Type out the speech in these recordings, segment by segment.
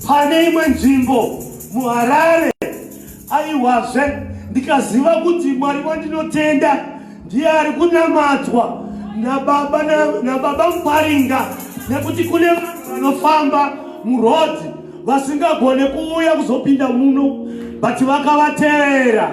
Pane imwe nzvimbo muHarare aiwazve ndikaziva kuti Mwari wandinotenda ndiye ari kunamatwa nababa nababa Muparinga nekuti kune vanhu vanofamba muroad vasingagone kuuya kuzopinda muno but vakavateera.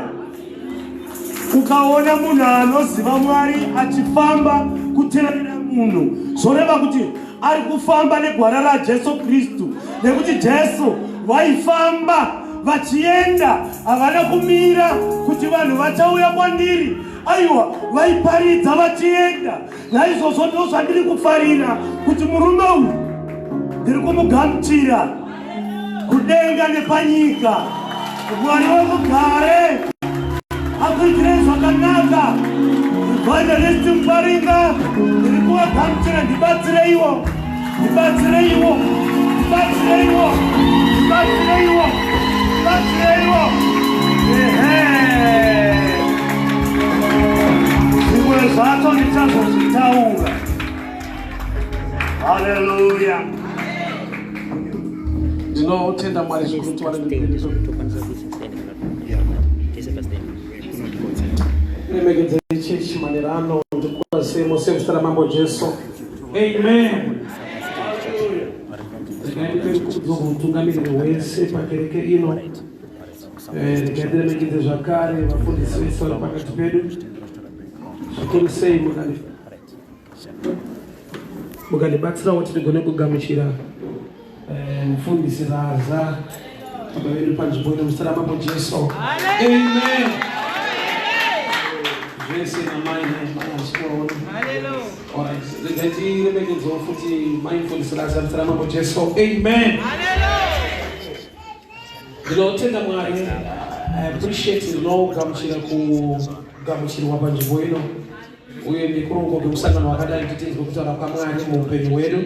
Ukaona munhu anoziva Mwari achifamba kuteerera munhu zvoreva kuti ari kufamba negwara raJesu Kristu, nekuti Jesu vaifamba vachienda, havana kumira kuti vanhu vachauya kwandiri. Aiwa, vaiparidza vachienda. Naizvozvo ndo zvandiri kufarira kuti murume uyu ndiri kumugamuchira kudenga nepanyika. Mwari wemugare akuitirei zvakanaka. Evangelist Muparinga, ndiri kuvagamuchira, ndibatsireiwo, ndibatsireiwo, ndibatsireiwo, ndibatsireiwo, ndibatsireiwo. Ehe. Zvimwe zvacho ndichazozvitaura. Haleluya. Ndinotenda Mwari zvikuru kuti Remekedzai chechi manera ano ndikukwazisei mose muzita ramambo Jesu. Amen. Regai ndipe rukudzo kumutungamiriri wese pakereke ino. Eh, regai ndiremekedze zvakare vafundisi vese vari pakati pedu. Zvikuru sei mukandi mukandibatsirawo kuti ndigone kugamuchira eh, mufundisi Raza baba vedu panzvimbo ino muzita ramambo Jesu. Amen. Zvese namai namai handisikuvaona. Alright, regai tiremekedzewo futi mai mufundisi Raza muzita ramambo Jesu. Amen. Ndinotenda Mwari. I appreciate ndinogamuchira kugamuchirwa panzvimbo ino uye nekurongwa kwemusangano wakadai kuti tinzwe kutaura kwaMwari muupenyu hwedu.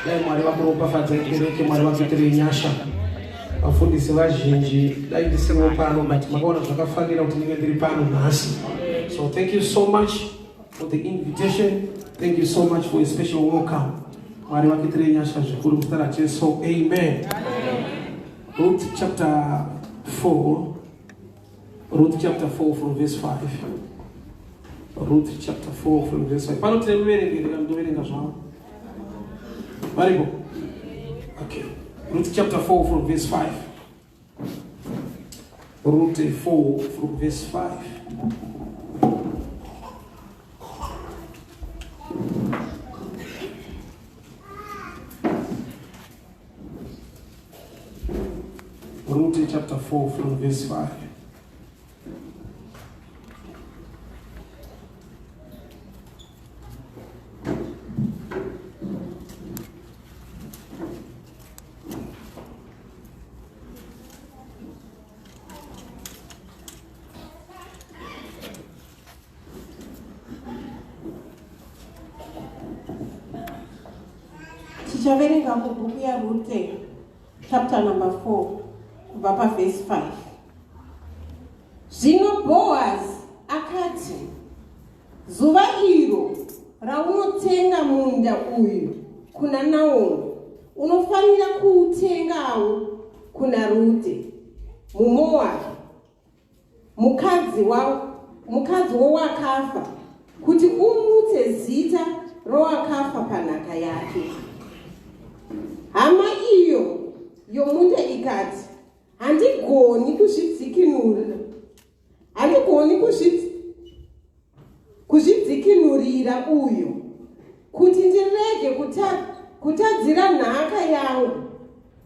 Dai Mwari vakuropafadzai kereke, Mwari vakuitirei nyasha. Vafundisi vazhinji dai ndisiriwo pano but makaona zvakafanira kuti ndinge ndiri pano nhasi. So thank you so much for the invitation. Thank you so much for a special welcome. Mwari vakuitirei nyasha zvikuru muzita raJesu. Amen. Ruth chapter 4. Ruth chapter 4 from verse 5. Ruth chapter 4 from verse 5. Pano tine muverengi ndikandoverenga zvangu. Varipo? Okay. Ruth chapter 4 from verse 5. Ruth 4 from verse 5. Ruth chapter 4 from verse 5. Tichaverenga mubhuku yaRute chapter number 4 kubva pavhesi 5. Zvino Bhoazi akati, Zuva iro raunotenga munda uyu kuna Naomi, unofanira kuutengawo kuna Rute muMoabhi, mukadzi wa, mukadzi wowakafa, kuti umutse zita rowakafa panhaka yake. Hama iyo yomunda ikati, Handigoni kuzvidzikinura, handigoni kuzvidzikinurira uyu, kuti ndirege kutadzira nhaka yangu.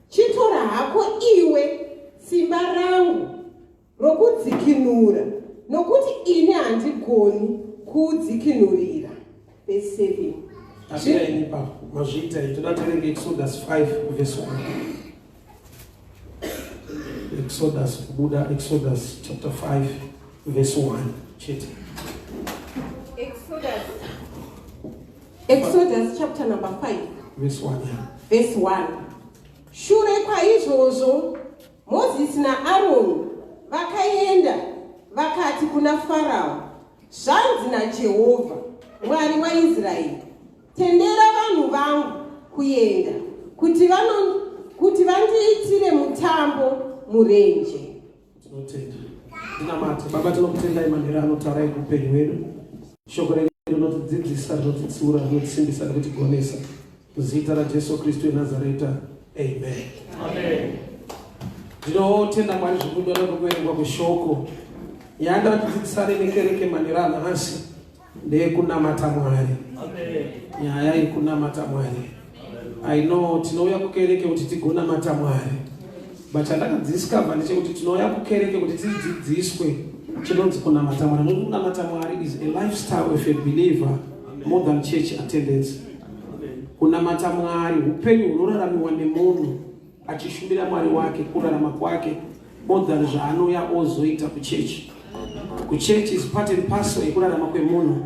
Chitora hako iwe simba rangu rokudzikinura, nokuti ini handigoni kuudzikinurira. Verse 7. Asirai ipapo, mazviita iyi. Toda tiverenge Exodus 5 verse 1. Exodus kubuda Exodus chapter 5 verse 1 chete. Exodus Exodus chapter number 5 verse 1 yeah. Verse 1. Shure kwaizvozvo Mozisi naAroni vakaenda vakati kuna Farao, Zvanzi naJehovha, Mwari waIsraeri, Tendera vanhu vangu kuenda, kuti, vano, kuti vandiitire murenje. Tinotenda. Tinamate. Baba tinokutendai manheru ano taurai kuupenyu hwedu. Shoko renyu rinotidzidzisa, rinotitsiura, rinotisimbisa nekutigonesa. Muzita raJesu Kristu weNazareta. Amen. Amen. Ndinotenda Mwari zvekuda nekuverengwa kweshoko. Nyaya ndatidzidzisane nekereke manheru anhasi ndeyekunamata Mwari. Amen. Nyaya yekunamata Mwari. I know tinouya kukereke kuti tigonamata Mwari. But chandakadiscover ndechekuti tinouya kukereke kuti tidzidziswe chinonzi kunamata Mwari. Nokuti kunamata Mwari is a lifestyle of a believer more than church attendance. Kunamata Mwari upenyu hunoraramiwa nemunhu achishumira Mwari wake, kurarama kwake more than zvaanouya ozoita kuchechi. Kuchechi is part and parcel yekurarama kwemunhu,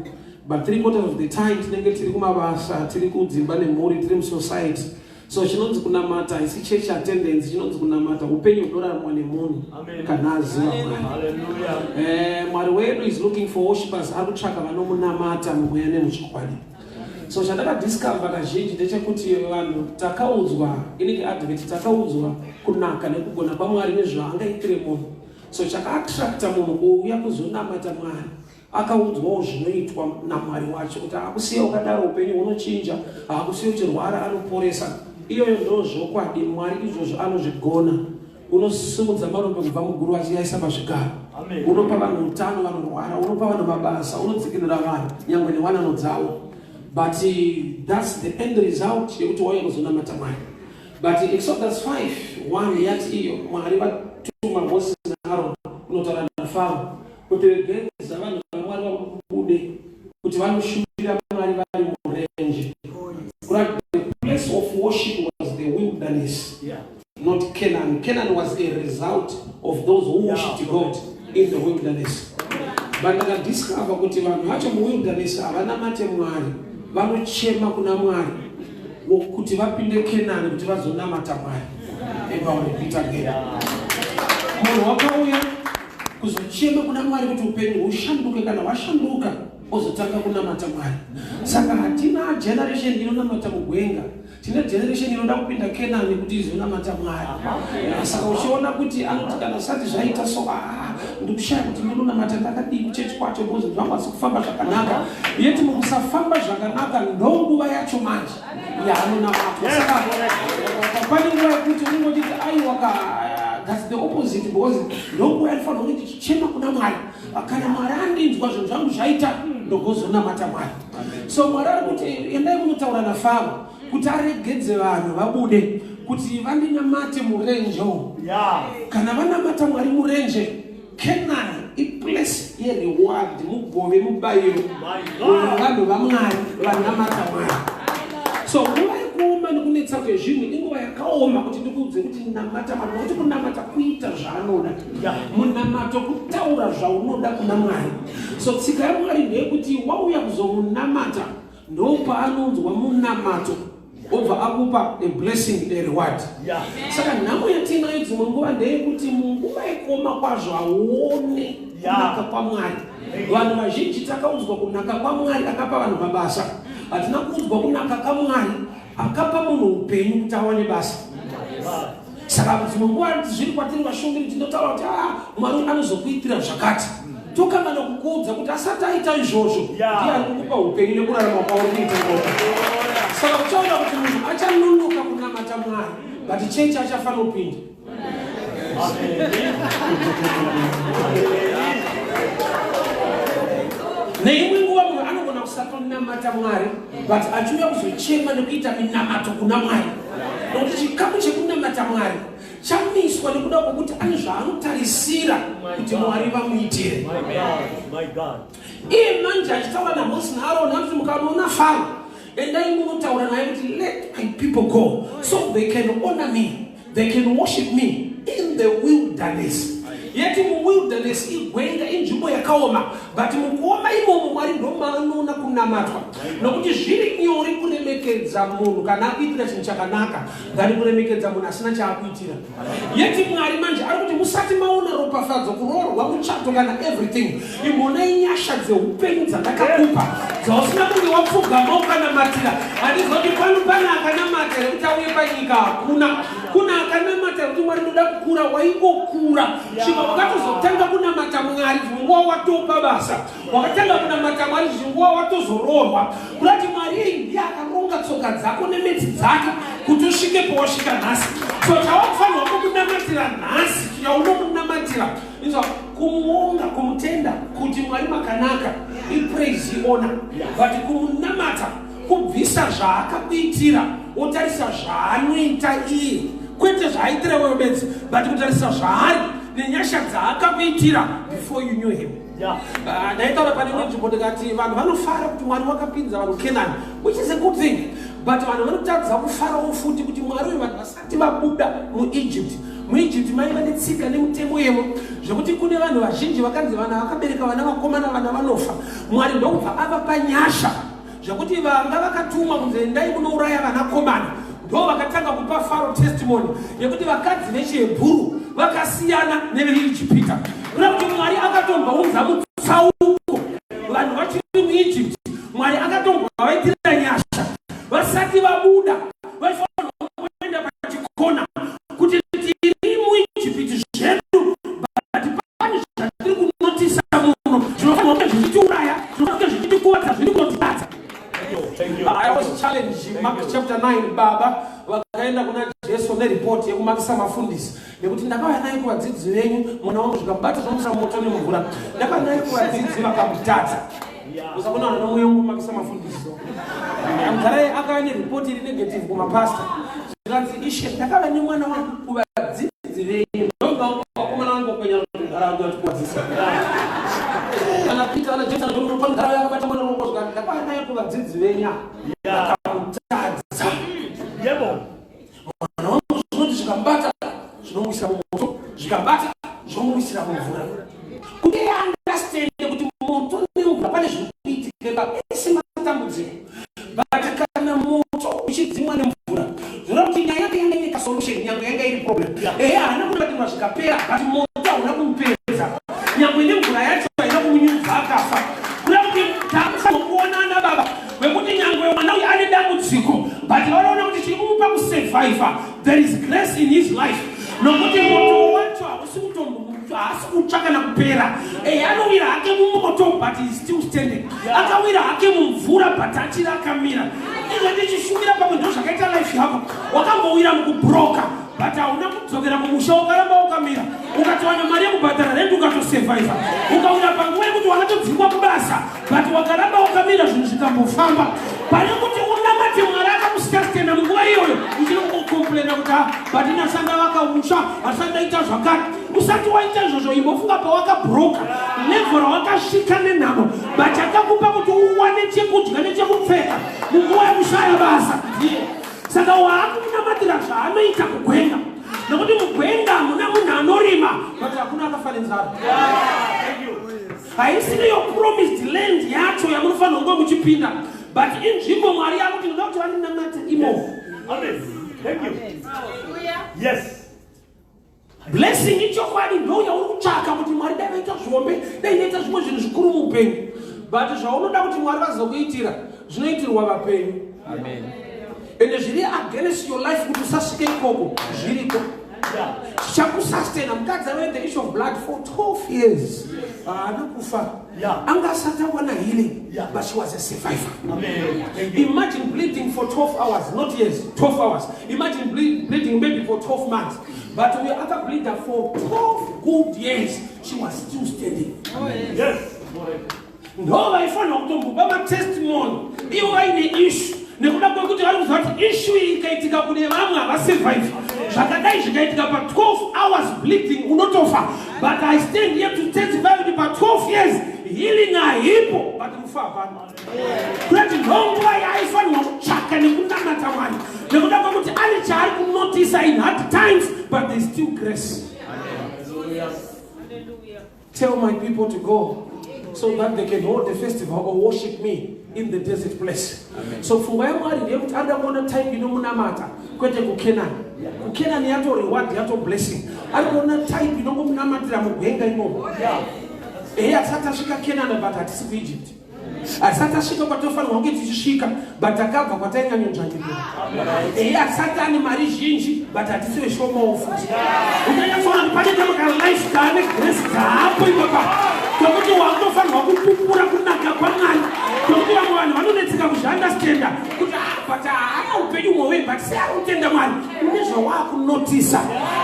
but 3/4 of the time tinenge tiri kumabasa, tiri kudzimba nemhuri, tiri musociety. So chinonzi kunamata haisi church attendance, chinonzi kunamata upenyu hunoraramwa nemunhu kana aziva Mwari. Mwari wedu is looking for worshippers, ari kutsvaka vanomunamata mumweya nemuchokwadi. So chandakadiscover kazhinji ndechekuti vanhu takaudzwa, inenge advert, takaudzwa kunaka nekugona kwaMwari nezvaangaitire munhu. So chakaattracta munhu kuuya kuzonamata Mwari, akaudzwawo zvinoitwa naMwari wacho, kuti haakusiya ukadaro, upenyu hunochinja, haakusiya uchirwara, anoporesa. Iyoyo ndo zvokwadi, Mwari izvozvo anozvigona. Unosimudza marombe kubva muguru achiyaisa pazvigaro, unopa vanhu utano vanorwara, unopa vanhu mabasa, unodzikinura vanhu nyangwe newanano dzavo. But that's the end result yekuti wauya kuzonamata Mwari. But Exodus 5:1 yati iyo Mwari vatuma Moses naAron kunotaura naFaro kuti regedza vanhu vaMwari vabude kuti vanoshumira Mwari vari murenje. The place of worship was the wilderness, not Canaan. Canaan was a result of those who worshipped God in the wilderness. But ndakadiscover kuti vanhu vacho muwilderness havanamate Mwari, vanochema kuna Mwari kuti vapinde Canaan kuti vazonamata Mwari. If I repeat again, munhu wakauya kuzochema kuna Mwari kuti upenyu hushanduke, kana hwashanduka ozotanga kunamata Mwari. Saka hatina generation inonamata mugwenga, tine generation inoda kupinda Kenani kuti izonamata Mwari. Saka uchiona kuti anoti kana sati zvaita so, ah, ndikushaya kuti ndinonamata ndakadii kuchechi kwacho because zvangu asi kufamba zvakanaka. Yeti mukusafamba zvakanaka ndonguva yacho manje yaanonamatwa. Saka pane nguva yekuti unenge uchiti aiwa ka, that's the opposite, because ndonguva yanofanira kunge tichichema kuna Mwari. Kana Mwari andinzwa, zvinhu zvangu zvaita, ndogozonamata Mwari. So Mwari ari kuti endai munotaura naFaro kuti aregedze vanhu vabude kuti vandinamate murenje. Kana vanamata Mwari murenje, Canaan iplace yereward, mugove, mubayiro wevanhu vaMwari vanamata Mwari. So nguva yekuoma nekunetsa kwezvinhu inguva yakaoma kuti ndikuudze kuti namata Mwari, nokuti kunamata kuita zvaanoda. Munamato kutaura zvaunoda kuna Mwari. So tsika yaMwari ndeyekuti wauya kuzomunamata, ndopaanonzwa munamato obva akupa a blessing, a reward. Saka nhamo yatinayo dzimwe nguva ndeyekuti munguva yekuoma kwazvo hauone kunaka kwaMwari. Vanhu vazhinji takaudzwa kunaka kwaMwari akapa vanhu mabasa, hatina kuudzwa kunaka kwaMwari akapa munhu upenyu kuti awane basa. Saka dzimwe nguva zviri kwatiri vashumiri, tinotaura kuti a Mwari anozokuitira zvakati, tokangana kukuudza kuti asati aita izvozvo ndiye ari kukupa upenyu nekurarama kwauri kuita ikoko. Saka uchaona kuti munhu achanonoka kunamata Mwari, but chechi achafanira kupinda. Neimwe nguva munhu anogona kusatonamata Mwari, but achiuya kuzochema nekuita minamato kuna Mwari, nokuti chikamu chekunamata Mwari chamiswa nekuda kwokuti ane zvaanotarisira kuti Mwari vamuitire. Iye manje achitaura naMosi naAroni anoti mukanoona Faro, endai munotaura naye kuti let my people go so they can honor me, they can worship me in the wilderness. Yeti muwilderness igwenga, inzvimbo yakaoma, but mukuoma imomo Mwari ndomaanoona kunamatwa, nokuti zviri nyore kuremekedza munhu kana akuitira chinhu chakanaka than kuremekedza munhu asina chaakuitira. Yeti Mwari manje ari kuti musati maona ropafadzo, kuroorwa, muchato kana everything, imbonai nyasha dzeupenyu dzandakakupa dzausina kunge wapfugama ukanamatira. Handizoti pano pane akanamata here kuti auye panyika? Hakuna. Kuna akanamata kuti Mwari ndoda kukura. wakura waingokura svika wakatozotanga kunamata Mwari dzimwe nguva watopa basa, wakatanga kunamata Mwari dzimwe nguva watozoroorwa. Kurati Mwari iyi ndiye akaronga tsoka dzako nemetsi dzake kuti usvike pawasvika nhasi. So chawakufanirwa kumunamatira nhasi, chaunomunamatira inzwa, kumuonga, kumutenda kuti Mwari makanaka, ipraise, iona, but kumunamata kubvisa zvaakakuitira wotarisa zvaanoita iye, kwete zvaaitira wewe bedzi, but kutarisa zvaari nenyasha dzaakakuitira before you knew him. Ah, ndaitaura pane imwe nzvimbo ndikati vanhu vanofara kuti Mwari wakapinza vanhu Kenani, which is a good thing, but vanhu vanotadza kufarawo futi kuti Mwari uyu, vanhu vasati vabuda muEgypt, muEgypt maiva netsika nemutemo yemo zvekuti kune vanhu vazhinji vakanzi vana vakabereka vana vakomana, vana vanofa. Mwari ndokubva avapa nyasha zvekuti vanga vakatumwa kunzi endai munouraya vanakomana ndo vakatanga kupa Faro testimony yekuti vakadzi vechiHebhuru vakasiyana neveIjipita. Kuda kuti Mwari akatombounza mutsauko vanhu vachiri muEgypt. Mwari akatombovaitira nyasha vasati vabuda. Vaifanira kuenda pachikona kuti tiri muIjipiti zvedu, but pane zvatiri kunotisa muno zvinofanira kunge zvichitiuraya, zvinofanira kunge zvichitikuvadza, zviri kunotibata. I was challenged, Mark chapter 9, baba vakaenda kuna Jesu neripoti yekumakisa mafundisi nekuti ndakauya naye kuvadzidzi venyu, mwana wangu zvikamubata zvamusa moto nemvura. Ndakauya naye kuvadzidzi vakamutadza. Usakona vanhu nomweya wokumakisa mafundisi. Mugarai akauya neripoti iri negative kumapasta, zvikanzi, "Ishe, ndakava nemwana wangu kuvadzidzi venyu." Ndobva vakomana vangokwenya nharaunda vachikuwadzisa kana Peter ana James ana John yakabata mwana ruoko, zvikanzi, "Ndakauya naye kuvadzidzi venyu, vakamutadza." Mwana wangu zvinoti zvikamubata zvinomuisira mumoto, zvikabata zvomuisira mumvura. Kuti understand kuti moto nemvura pane zviri kuitika ese matambudziko, but kana moto uchidzimwa nemvura, zvoreva kuti nyaya yake yanga ine kasolution, nyange yanga iri problem. Ehe, haana kubatirwa zvikapera, but moto hauna kumupedza, nyangwe nemvura yacho haina kumunyudza akafa. Kuda kuti takufanira kuonana baba wekuti nyangwe mwana uyu ane dambudziko, but vanoona kuti chiri kumupa kusurvivha, there is grace in his life, nokuti moto wacho hausi kutombo, haasi kutsva kana kupera. Ehe, anowira hake mumoto, but he is still standing. Akawira hake mumvura, but achiri akamira. Izvo ndichishumira pamwe ndo zvakaita life yako. Wakambowira mukubroka, but hauna kudzokera kumusha, wakaramba wakamira, ukatowana mari yekubhadhara rent, ukatosurvivha. Ukawira panguva yekuti wakatodzingwa kubasa, but wakaramba wakamira, zvinhu zvikambofamba. Pane kuti unamate Mwari akakusustena munguva iyoyo, uchiri kucomplaina kuti, "Ah, but ndasanga vakamusha, asati ndaita zvakati." Usati waita izvozvo, imbofunga pawakabroka, level rawakasvika nenhamo, but akakupa kuti uwane chekudya nechekupfeka munguva yekushaya basa ndiye. Saka waakunamatira zvaanoita kugwenga, nokuti mugwenga hamuna munhu anorima, but hakuna akafa nenzara. Haisiri yo promised land yacho yamunofanira kunge muchipinda, but inzvimbo Mwari yakuti ndoda kuti vandinamate imomo. Amen. Thank you. Yes. Blessing ichokwadi ndo yauri kutsvaka kuti Mwari dai vaita zvihombe, dai ndaita zvimwe zvinhu zvikuru muupenyu, but zvaunoda kuti Mwari vazokuitira zvinoitirwa vapenyu. Ende zviri against your life kuti usasvike ikoko zviriko zvichakusustena. Mukadzi ave the issue of blood for 12 years, haana kufa. Anga asati awana healing, but she was a survivor. Amen. Thank you. Imagine bleeding for 12 hours, not years, 12 hours. Imagine bleeding maybe for 12 months. But we akableeda for 12 good years. She was still standing. Ndo vaifanira kutombopa matestimony ivo vaine issue, nekuda kwekuti vari kuziva kuti issue iyi ikaitika kune vamwe havasurvive. Zvakadai zvikaitika pa12 hours bleeding unotofa, but I stand here to testify kuti pa12 years healing haipo, but rufa hapana. Kurati ndonguva yaaifanirwa kutsvaka nekunamata Mwari, nekuda kwekuti ane chaari kunotisa in hard times, but there is still grace. "Tell my people to go so that they can hold the festival or worship me in the desert place." So pfungwa yaMwari ndeyekuti anoda kuona type inomunamata, kwete kuKenani. KuKenani yato reward, yato blessing. Ari kuona type inongomunamatira mugwenga imomo. Ehe, hatisati tasvika Kenani, but hatisi kuEgypt. Hatisati tasvika kwatofanirwa kunge tichisvika, but takabva kwatainyanyonzvanyirira. Ehe, hatisati ane mari zhinji, but hatisi veshomawo futi. Uchanyatsoona kuti pane kamwe kalife kaane grace dzaapo ipapa, tokuti wakutofanirwa kupupura kunaka kwaMwari, tokuti vamwe vanhu vanonetseka kuzviunderstanda kuti, "Ah, but haana upenyu hwove, but sei ari kutenda Mwari?" Une zvawaakunotisa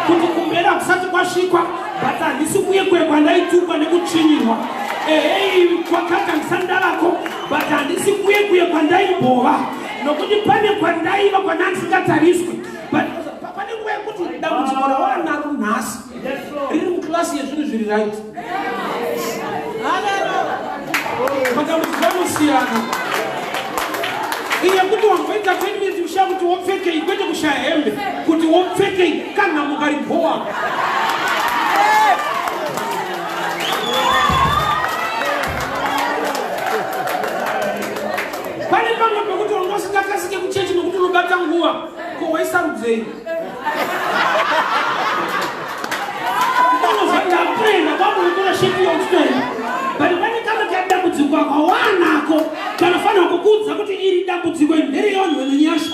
kuti kumberi hakusati kwasvikwa, but handisi kuye kuye kwandaitukwa nekutsvinyirwa. Ehei, kwakaka ndisandavako, but handisi kuye kuye kwandaimbova, nokuti pane kwandaiva kwandandisingatariswi. But pane nguva yekuti dambudziko rawanaro nhasi riri muclass yezvinhu zviri right. Matambudziko anosiyana. Iye kuti wamboita 10 minutes kushaya kuti wopfekei, kwete kushaya hembe, kuti wopfekei kana mukarigowa. Pane pamwe pekuti wanga usingakasike kuchechi nokuti unobata nguva. Ko waisarudzei? Unozva ndakuenda kwamunotora shepi yauchitoenda, but pane kamwe kadambudziko akawanako kanofanira kukuudza kuti iri dambudziko iri nderevanhu venenyasha.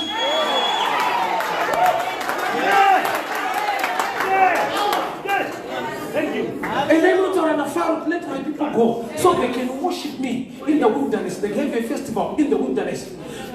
Thank you. And then unotaura naFaro, "Let my people go so they can worship me in the wilderness." They have a festival in the wilderness.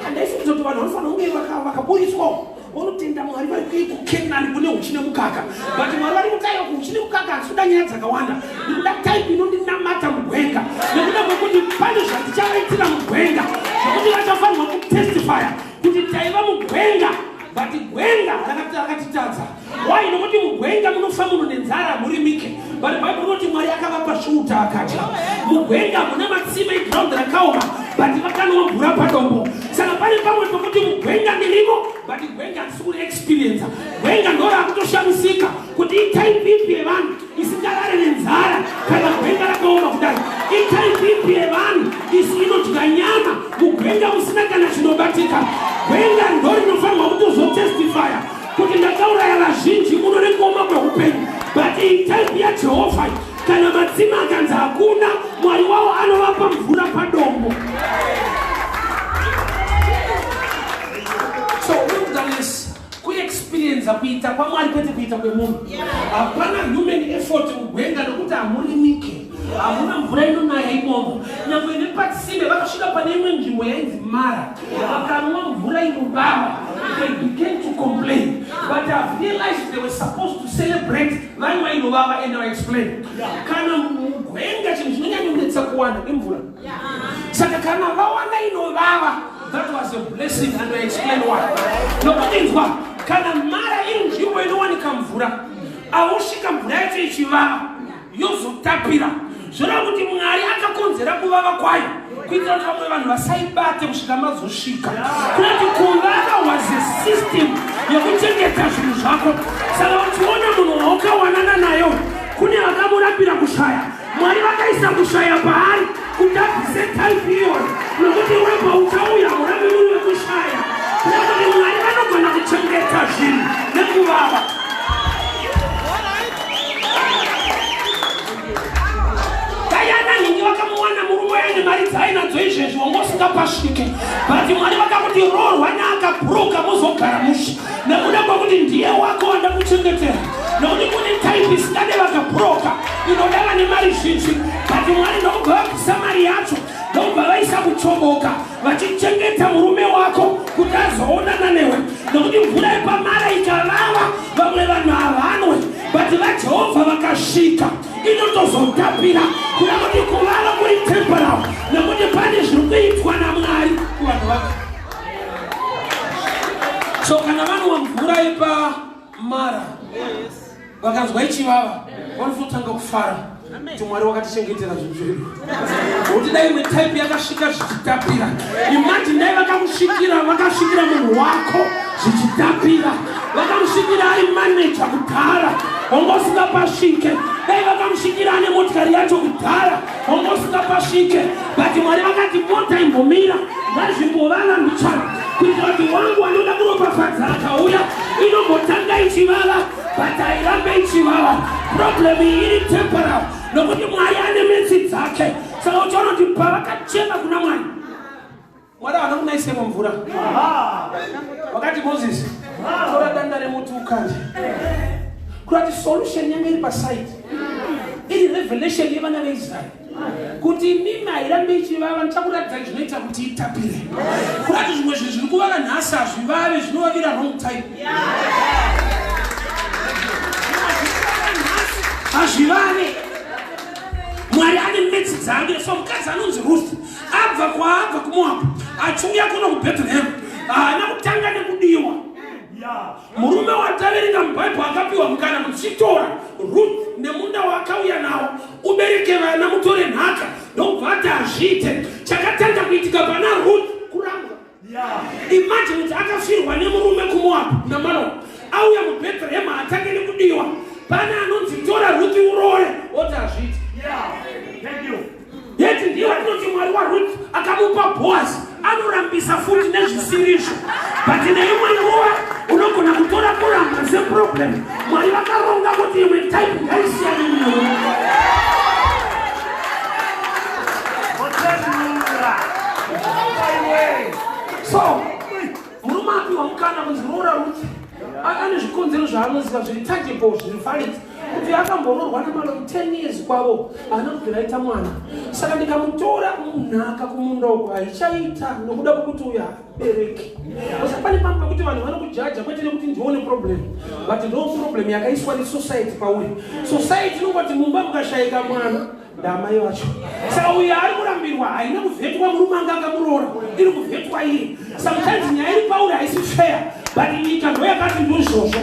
Handaifungiza kuti vanhu vanofanira kunge vakaburitswawo vanotenda Mwari vari kuKenani kune uchi nemukaka, but Mwari vari kuti, "Aiwa, kuuchi nemukaka handisi kuda nyaya dzakawanda. Ndikuda type inondinamata mugwenga, nekuda kwekuti pane zvandichavaitira mugwenga zvokuti vachafanirwa kutestifya kuti taiva mugwenga, but gwenga rakatitadza." Why? Nokuti mugwenga munofa munhu nenzara, murimike, but Bhaibheri rinoti Mwari akavapa svuta akadya. Mugwenga muna matsime eground rakaoma, but vakanwa mvura padombo. Saka pane pamwe pekuti mugwenga ndirimo, but gwenga handisi kuriexperiensa. Gwenga ndo rakutoshamisika kuti itype ipi yevanhu isingarare nenzara kana gwenga rakaoma kudai? Itype ipi yevanhu isi inodya nyama mugwenga musina kana chinobatika? Gwenga ndo rinofanirwa kutozotestifya kuti ndakauraya vazhinji muno nekuoma kweupenyu, but itype yaJehovha, kana matsime akanzi hakuna, Mwari wavo anovapa mvura padombo. So wilderness kuexperienza kuita kwaMwari, kwete kuita kwemunhu. Hapana human effort mugwenga, nokuti hamurimike, hamuna mvura inonaya imomo. Nyangwe nepatsime, vakasvika pane imwe nzvimbo yainzi Mara, vakanwa mvura inovava. They began to complain, but I've realized they were supposed to celebrate vanwa inovava, and I explain. Kana mugwenga, chinhu chinonyanyonetsa kuwana imvura. Saka kana vawana inovava, that was a blessing, and I explain why. Nokuti nzwa, kana Mara iri nzvimbo inowanika mvura, ausvika mvura yacho ichivava, yozotapira, zvoreva kuti Mwari akakonzera kuvava kwayo kuitira kuti vamwe vanhu vasaibate kusvika mazosvika. Kunoti kuvava was a system yekuchengeta zvinhu zvako. Saka uchiona munhu waukawanana nayo, kune vakamurapira kushaya. Mwari vakaisa kushaya paari kuti abvise type iyoyo, nokuti iwe pauchauya urambe muri wekushaya. Kuda kuti Mwari vanogona kuchengeta zvinhu nekuvava. Dai ana nhingi vakamuwana murume aine mari dzaainadzo izvezvi, wanga usingapasvike, but Mwari vakakuti roorwa neakabhuruka, muzogara mushe, nekuda kwekuti ndiye wako wanda kuchengetera, nokuti kune type isingade vakabhuroka, inoda vane mari zhinji. But Mwari ndokubva vabvisa mari yacho, ndokubva vaisa kuchoboka, vachichengeta murume wako kuti azoonana newe, nokuti mvura yepamara ikavava, vamwe vanhu havanwe, but vaJehovha vakasvika inotozotapira. Kuda kuti kuvava kuri temporal, nekuti pane zviri kuitwa naMwari kuvanhu vake. So kana vanwa mvura yepamara, vakanzwa ichivava, vanototanga kufara kuti Mwari wakatichengetera zvinhu zvedu, nokuti dai imwe type yakasvika zvichitapira. Imagine dai vakamusvikira, vakasvikira munhu wako zvichitapira, vakamusvikira ari maneja kudhara, wanga usingapasvike. Dai vakamusvikira ane motikari yacho kudhara, wanga usingapasvike, but Mwari vakati mota imbomira, ngazvimbovava mbichana, kuitira kuti wangu anoda kuropafadza akauya, inombotanga ichivava, but hairambe ichivava. Problem iyi iri temporal, nokuti Mwari ane metsi dzake. Saka uchiona kuti pavakachema kuna Mwari Mwari haana kunaisemo mvura. Wakati Moses, tora danda remuti ukande. Kurati solution yange iri paside. Iri revelation yevana veIsraeri. Kuti imimi hairambe ichivava, ndichakuratidzai zvinoita kuti itapire. Kurati zvimwe zvinhu zviri kuvava nhasi hazvivave, zvinovavira wrong time. Hazvivave. Mwari ane metsi dzaanoita. So mukadzi anonzi Ruth abva kwaabva kuMoab achiuya kuno kuBethlehem, haana kutanga nekudiwa. Murume wataverenga muBhaibheri akapiwa mukana kuti chitora Ruth nemunda waakauya nawo, ubereke vana, mutore nhaka, ndokubva ati hazviite. Chakatanga kuitika pana Ruth kurambwa. Imagine kuti akafirwa nemurume kuMoab naMaloa, auya muBethlehem atange nekudiwa. Pane anonzi tora Ruth urore, oti hazviite. Yeti ndiye watinoti Mwari waRuth akamupa Boaz, anorambisa futi nezvisirizvo. But neimwe nguva unogona kutora kuramba seproblem. Mwari vakaronga kuti imwe type ngaisiyane newe. So murume apiwa mukana kunzi roora Ruth, ane zvikonzero zvaanoziva zviri tangible, zviri valid, kuti akamboroorwa naMaloni 10 years kwavo haana kubvira aita mwana, saka ndikamutora munhaka kumunda uko haichaita nokuda kwekuti uyu haabereki. Saka pane pamwe pekuti vanhu vanokujaja kwete nekuti ndione problem, but ndo problem yakaiswa nesociety pauri. Society inongoti mumba mukashayika mwana ndamai vacho, saka uyu ari kurambirwa haina kuvhetwa murume anga akamuroora, iri kuvhetwa iye. Sometimes nyaya iri pauri haisi fair, but nyika ndo yakati ndizvozvo.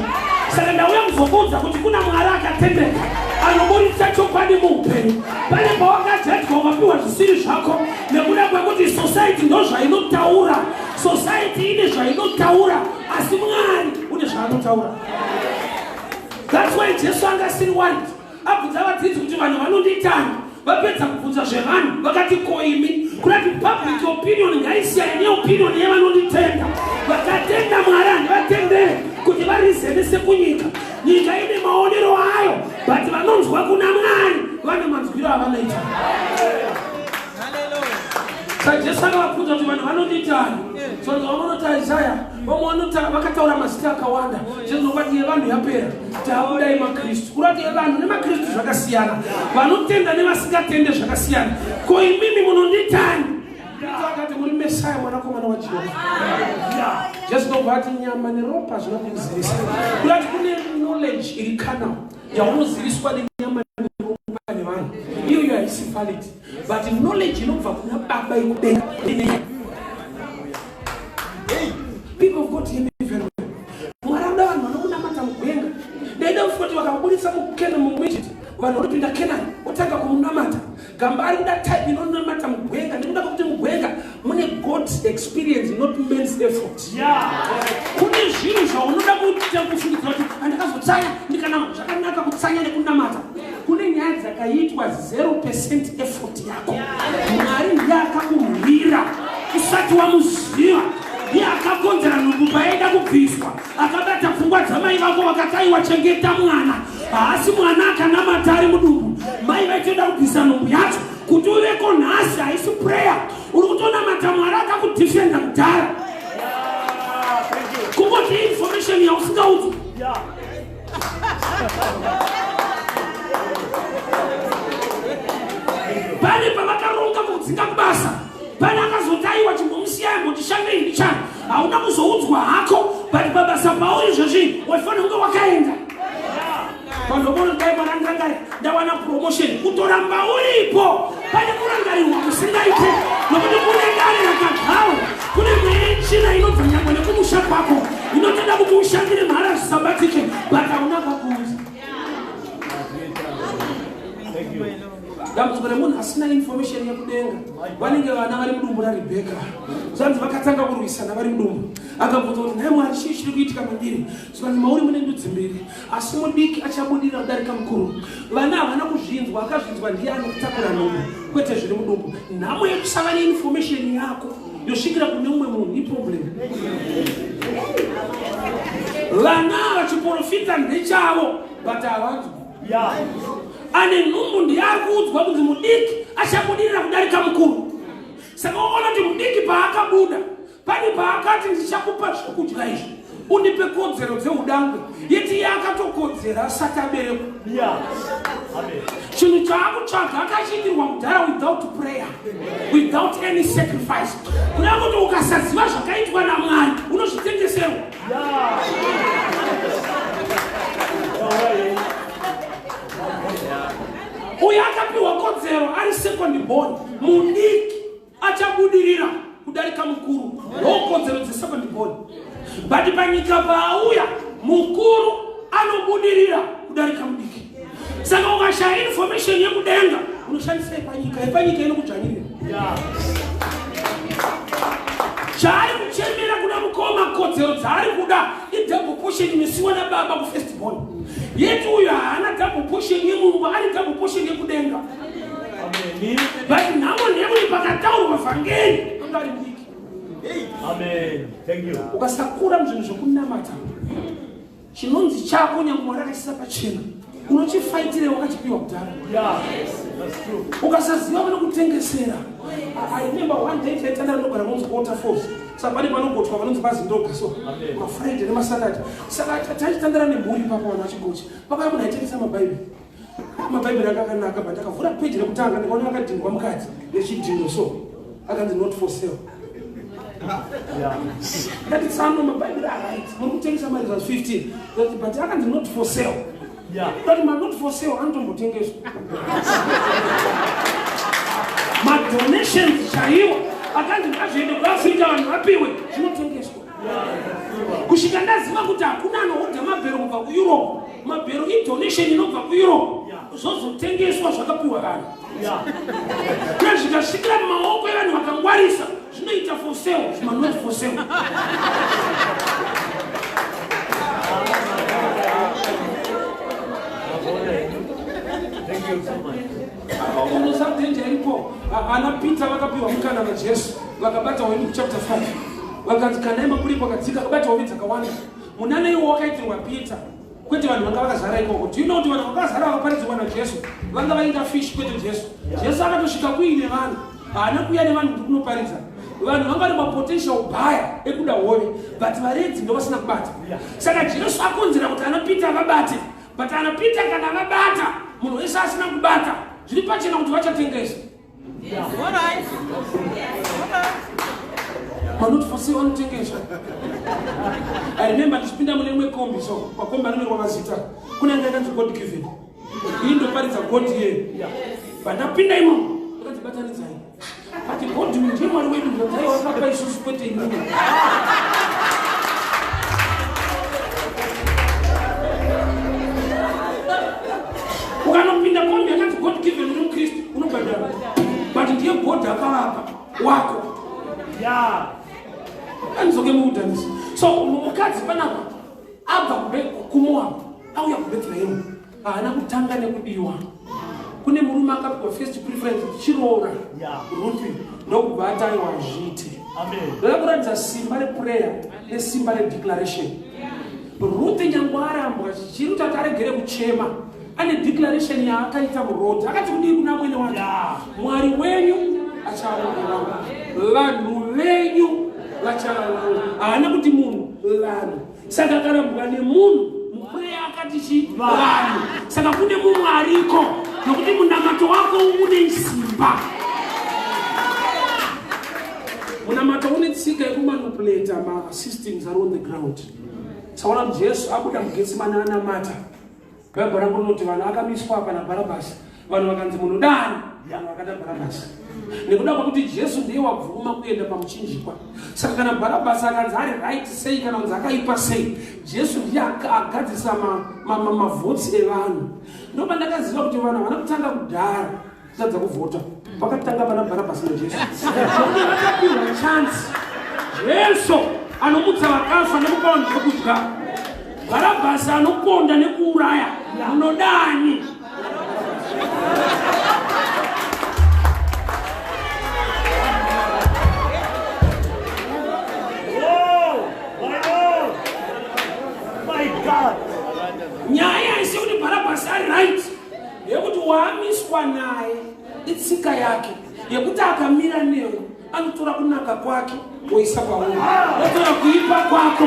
Saka ndauya kuzokuudza kuti kuna Mwari akatendeka anoburitsa chokwadi muupenyu. Pane pawakajajwa ukapiwa zvisiri zvako nekuda kwekuti society ndo zvainotaura. Society ine zvainotaura, asi Mwari une zvaanotaura. That's why Jesu anga asiri worried. Abvunza vadzidzi kuti vanhu vanondiitani, vapedza kubvunza zvevanhu, vakati koimi. Kurati public opinion ngaisiyane neopinion yevanonditenda. Vakatenda Mwari handivatendere kuti varizene sekunyika. Nyika ine maonero ayo, but vanonzwa kuna Mwari vane manzwiro avanoita. Saka Jesu akavabvunza kuti vanhu vanondiitani. So vamwe vanoti Isaya, vamwe vanoti, vakataura mazita akawanda. Jesu nokwati yevanhu yapera, taakudai maKristu. Kurati yevanhu nemaKristu zvakasiyana, vanotenda nevasingatende zvakasiyana. Ko imimi munonditani? Akati muri Mesaya, mwanakomana waJehovha. Jesu ndobva ati nyama neropa zvina kukuzivisa. Kurati kune knowledge iri carnal yaunoziviswa nenyama neropa nevanhu, iyoyo haisi valid, but knowledge inobva kuna Baba ikudenga. People of God, hear me very well. Mwari anoda vanhu vanomunamata mugwenga. Ndaida kuti vakaburitsa mukena muEgypt, vanhu vanopinda Kenani otanga kumunamata. Gamba ari kuda type inonamata mugwenga, nekuda kwekuti mugwenga mune God's experience, not man's effort. Kune zvinhu zvaunoda kuita kufungidzira kuti andakazotsanya ndikanama. Zvakanaka kutsanya nekunamata. Kune nyaya dzakaitwa 0% effort yako. Mwari ndiye akakurwira usati wamuziva, ndiye akakonzera nhumbu payaida kubviswa, akabata pfungwa dzamai vako vakataiwa chengeta mwana. Haasi mwana akanamata ari mudumbu, mai vaitoda kubvisa nhumbu yacho kuti uveko nhasi. Haisi prayer uri kutonamata, Mwari akakudefenda kudhara. Kungoti information yausingaudzwa. Pane pavakaronga kudzinga kubasa, pane akazotaiwa chimbomusiyai mbotishande ndichani. Hauna kuzoudzwa hako, but pabasa pauri izvozvi waifanira kunge wakaenda. Vanhu voona dai Mwari andirangare ndawana promotion, kutoramba uripo pane kurangarirwa kusingaite, nokuti kune dare rakagarwa, kune mweya yetsvina inobva nyangwe nekumusha kwako inotoda kuti ushandire mhara zvisabatike, but hauna kakuuza. Dambudziko remunhu asina information yekudenga, vanenge vana vari mudumbu raRebheka. Zvanzi vakatanga kurwisana vari mudumbu. Akabvunza kuti nhai Mwari, chii chiri kuitika mandiri? Zvikanzi mauri mune ndudzi mbiri, asi mudiki achabudirira kudarika mukuru. Vana havana kuzvinzwa, akazvinzwa ndiye anokutakura nhumbu, kwete zviri mudumbu. Nhamo yekusava neinformation yako yosvikira kune mumwe munhu iproblem. Vana vachiprofita ndechavo, but havanzwi. Ane nhumbu ndiye ari kuudzwa kunzi mudiki achabudirira kudarika mukuru. Saka ukaona kuti mudiki paakabuda pane paakati ndichakupa zvekudya izvi, undipe kodzero dzeudangwe, yeti iye akatokodzera asati aberekwa. Chinhu chaakutsvaga akachiitirwa mudhara without prayer, without any sacrifice. Kuda kuti ukasaziva zvakaitwa naMwari unozvitengeserwa. Uyo akapiwa kodzero ari second born, mudiki achabudirira kudarika mukuru. Ndokodzero dzesecond born. But panyika paauya mukuru anobudirira kudarika mudiki. Saka ukashaya information yekudenga unoshandisa yepanyika, yepanyika inokudzvanyirira. Chaari kuchemera kuda mukoma, kodzero dzaari kuda idouble portion inosiwa nababa kufirst born. Yeti uyu haana double portion yemumba, ari double portion yekudenga. But nhamo ndeyekuti pakataurwa vhangeri anga ari mudiki. Amen. Thank you. Ukasakura muzvinhu zvokunamata, chinonzi chako nyange Mwari akachiisa pachena unochifaitire wakachipiwa kudhara. Yeah. That's true. Ukasaziva vanokutengesera. I remember one day taitandara ndogara munonzi Waterfalls. Saka pane panogotwa vanonzi pazindoga so Amen. maFriday nemaSaturday. Saka tachitandara nemhuri ipapo, vanhu vachigocha. Pakauya munhu aitengesa mabhaibheri. Mabhaibheri anga akanaka, but akavhura peji rekutanga ndikaona akadhindwa mukati nechidhindo, so akanzi "Not for sale." Ndati, "Tsano, mabhaibheri aright, muri kutengesa mari zva 15, but akanzi 'Not for sale.'" Ndati, "Ma not for sale anotombotengeswa. Madonations chaiwo akanzi ngazviende kuAfrica, vanhu vapiwe, zvinotengeswa." Kusvika ndaziva kuti hakuna anohodha mabhero kubva kuEurope. Mabhero idonation inobva kuEurope, zvozotengeswa zvakapiwa vanhu. Kuna zvikasvikira mumaoko evanhu vakangwarisa zvinoita for sale, zvima not for sale. Thank you so much. Unosadenja iripo. Ana Peter vakapiwa mukana naJesu, vakabata hove kuchapter 5, vakanzi kanai maburi, kwakadzika, akabata hove dzakawanda. Munana iwo wakaitirwa Peter, kwete vanhu vanga vakazara ikoko. Do you know kuti vanhu vakazara vakaparidzirwa naJesu vanga vainga fish, kwete Jesu? Jesu akatosvika kuine vanhu, haana kuuya nevanhu kuti kunoparidza. Vanhu vanga vari mapotential buyer ekuda hove, but varedzi ndo vasina kubata. Saka Jesu akonzera kuti ana Peter vabate, but ana Peter kana vabata, munhu wese asina kubata zviri pachena kuti vachatengesa. Manot for sale vanotengeswa. I remember ndichipinda mune imwe kombi, so pakombi anomirwa mazita, kune anga yakanzi "God Given". Iyi ndoparidza God iyeyo. Pandapinda imomo akanzi, "Batanidzai." But God ndiye Mwari wedu, ndai wakapa isusu, kwete imimi. Ukanopinda kombi yakanzi "God Given" uri mukristu unobhadhara, but ndiye God akavapa wako. Andizoke muudhanisi. So mukadzi panapa abva kuMoab auya kuBethlehemu, haana kutanga nekudiwa. Kune murume akapiwa first preference, tichiroora Ruthi, ndokubva ataiwa zviite. Amen. Ndoda kuratidza simba reprayer nesimba redeclaration. Ruthi nyange arambwa, chiri kuti ati aregere kuchema, ane declaration yaakaita muroad. Akati kudii kuna mwene wake? "Mwari wenyu achava wangu, vanhu venyu vachava vangu." Haana kuti munhu, vanhu. Saka akarambwa nemunhu, muprayer akati chi? Vanhu. Saka kune mumwe ariko, nokuti munamato wako une simba. Munamato une tsika yekumanipulata masystems ari on the ground. Saona kuti Jesu abuda muGetsimani anamata, Bhaibheri rangu rinoti vanhu akamiswa apa naBharabhasi. Vanhu vakanzi, "Munhu dani?" Vanhu vakada Bharabhasi nekuda kwekuti Jesu ndiye wabvuma kuenda pamuchinjikwa. Saka kana Bharabhasi akanzi ari right sei, kana kunzi akaipa sei, Jesu ndiye agadzisa mavotes evanhu. Ndopa ndakaziva kuti vanhu havana kutanga kudhara kutadza kuvhota, vakatanga pana Bharabhasi naJesu, nokuti vakapiwa chance. Jesu anomutsa vakafa nekupa vanhu zvekudya, Bharabhasi anoponda nekuuraya. Munodani? Oh, my Lord. My God. Nyaya haisi yekuti Bharabhasi ari right, yekuti waamiswa naye itsika yake yekuti akamira newe. Anotora kunaka kwake woisa pauri, otora kuipa kwako